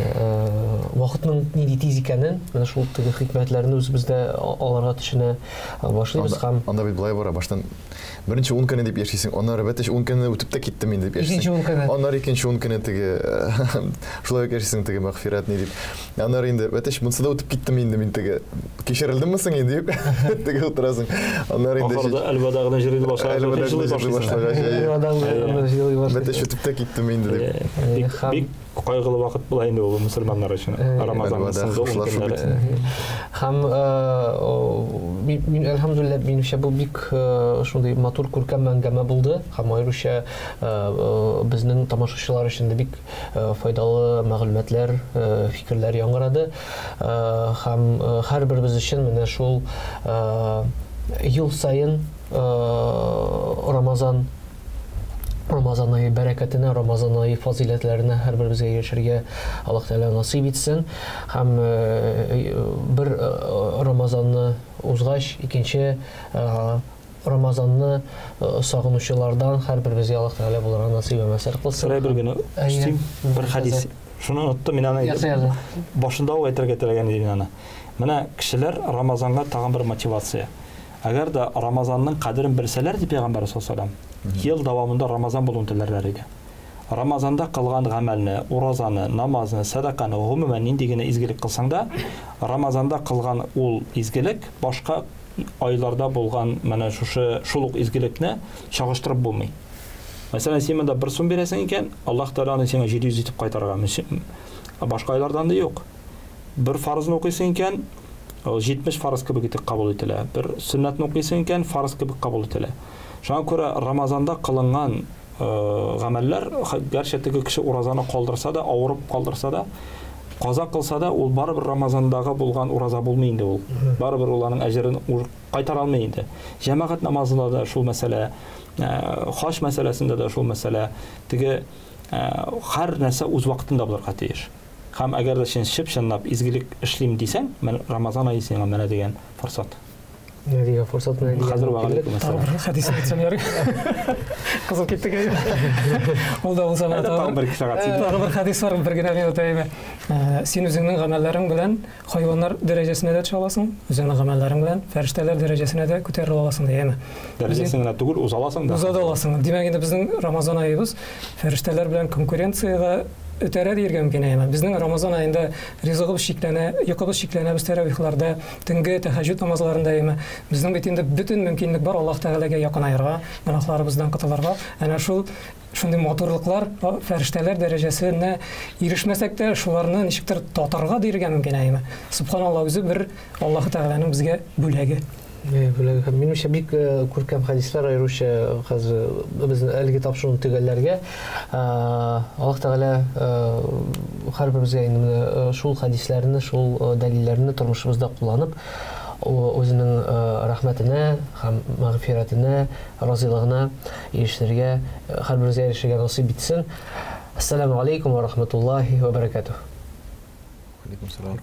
вакытның нинди тиз икәнен, менә шул теге хикмәтләрне үзебездә аларга төшенә башлый. хушлыйбыз һәм Анда бит болай бара, баштан беренче 10 көне дип яшисең, аннары бәтеш 10 көне үтеп тә киттем инде дип яшисең. Икенче 10 көне. Аннары икенче 10 көне теге шулай ук яшисең теге мәгъфирәт ни дип. Аннары инде бәтеш монысы да үтеп киттем инде мин теге кичерелдемме соң инде дип теге утырасың. Аннары инде Ахырда Әлвәдә гына җырлый башлагач, Әлвәдә башлагач, җырлый башлагач. Бәтеш үтеп тә киттем инде дип. Бик кайгылы вакыт була инде ул мөселманнар өчен. Рамазанның соңгы 10 көннәре. Һәм мин әлхәмдүлилләһ, минемчә бу бик шундый матур күркәм әңгәмә булды һәм аеруча безнең тамашачылар өчен дә бик файдалы мәгълүматлар, фикерләр яңгырады. Һәм һәрберебез өчен менә шул ел саен Рамазан Рамазан ае бәрәкәтенә, Рамазан ае фазыйләтләренә һәрберебезгә ирешергә Аллаһ Тәгалә насыйп итсен. Һәм бер Рамазанны узгач, икенче Рамазанны сагынучылардан һәрберебезгә Аллаһ Тәгалә булырга насыйп вә мәсәр кылсын. Бер бер генә өстим, бер хадис. Шуны оныттым мин аны. Башында ук әйтергә теләгән идем мин аны. Менә кешеләр Рамазанга тагын бер мотивация. Әгәр дә Рамазанның кадерен белсәләр, ди Пәйгамбәр саллаллаһу алейһи ва сәлләм, ел дәвамында Рамазан булуын теләрләр иде. Рамазанда кылган гамәлне, уразаны, намазны, сәдаканы, гомумән нинди генә изгелек кылсаң да, Рамазанда кылган ул изгелек башка айларда булган менә шушы шул ук изгелекне чагыштырып булмый. Мәсәлән, син монда бер сум бирәсең икән, Аллаһ Тәгалә аны сиңа 700 итеп кайтарырга мөмкин. Башка айларда андый юк. Бер фарызны укыйсың икән, ул 70 фарыз кебек итеп кабул ителә. Бер сөннәтне укыйсың икән, фарыз кебек кабул ителә. Шуңа күрә Рамазанда кылынган гамәлләр, гәрчә теге кеше уразаны калдырса да, авырып калдырса да, каза кылса да, ул барыбер Рамазандагы булган ураза булмый инде ул. Барыбер ул аның әҗерен кайтара алмый инде. Җәмәгать намазында да шул мәсьәлә, хаҗ мәсьәләсендә дә шул мәсьәлә. Теге һәр нәрсә үз вакытында булырга тиеш. Һәм әгәр дә син чып-чынлап изгелек эшлим дисәң, Рамазан ае сиңа менә дигән форсат. Менә дигән форсат, менә дигән. Хәзер ва алейкум ассалам. Тагын бер хәдис әйтсәм ярый. Кызыл киттек әйе. Ул да булса менә тагын бер сәгать. Тагын бер хәдис бар, бер генә минут әйме. Син үзеңнең гамәлләрең белән хайваннар дәрәҗәсенә дә төшә аласың, үзеңнең гамәлләрең белән фәрештәләр дәрәҗәсенә дә күтәрелә аласың, әйеме? Дәрәҗәсен генә түгел, уза аласың да. Уза да аласың. Димәк, инде безнең Рамазан аебыз фәрештәләр белән конкуренциягә өтәрә диергә мөмкин, әйеме? Безнең Рамазан аенда ризыгыбыз чикләнә, йокыбыз чикләнә, без тәравихларда, төнге тәһәҗҗүд намазларында, әйеме? Безнең бит инде бөтен мөмкинлек бар Аллаһ Тәгаләгә якынаерга, гөнаһларыбыздан котылырга. Әнә шул шундый матурлыклар фәрештәләр дәрәҗәсенә ирешмәсәк тә, шуларны ничектер татырга диергә мөмкин, әйеме? Субханаллаһ, үзе бер Аллаһ Тәгаләнең безгә бүләге. Бүләге. Минемчә, бик күркәм хәдисләр, аеруча хәзер безнең әлеге тапшыруны төгәлләргә. Аллаһ Тәгалә һәрберебезгә инде менә шул хәдисләрне, шул дәлилләрне тормышыбызда кулланып, үзенең рәхмәтенә һәм мәгъфирәтенә, разыйлыгына ирешергә, һәрберебезгә ирешергә насыйп итсен. Ассаламу алейкум ва рахматуллахи ва баракатух. Алейкум салам.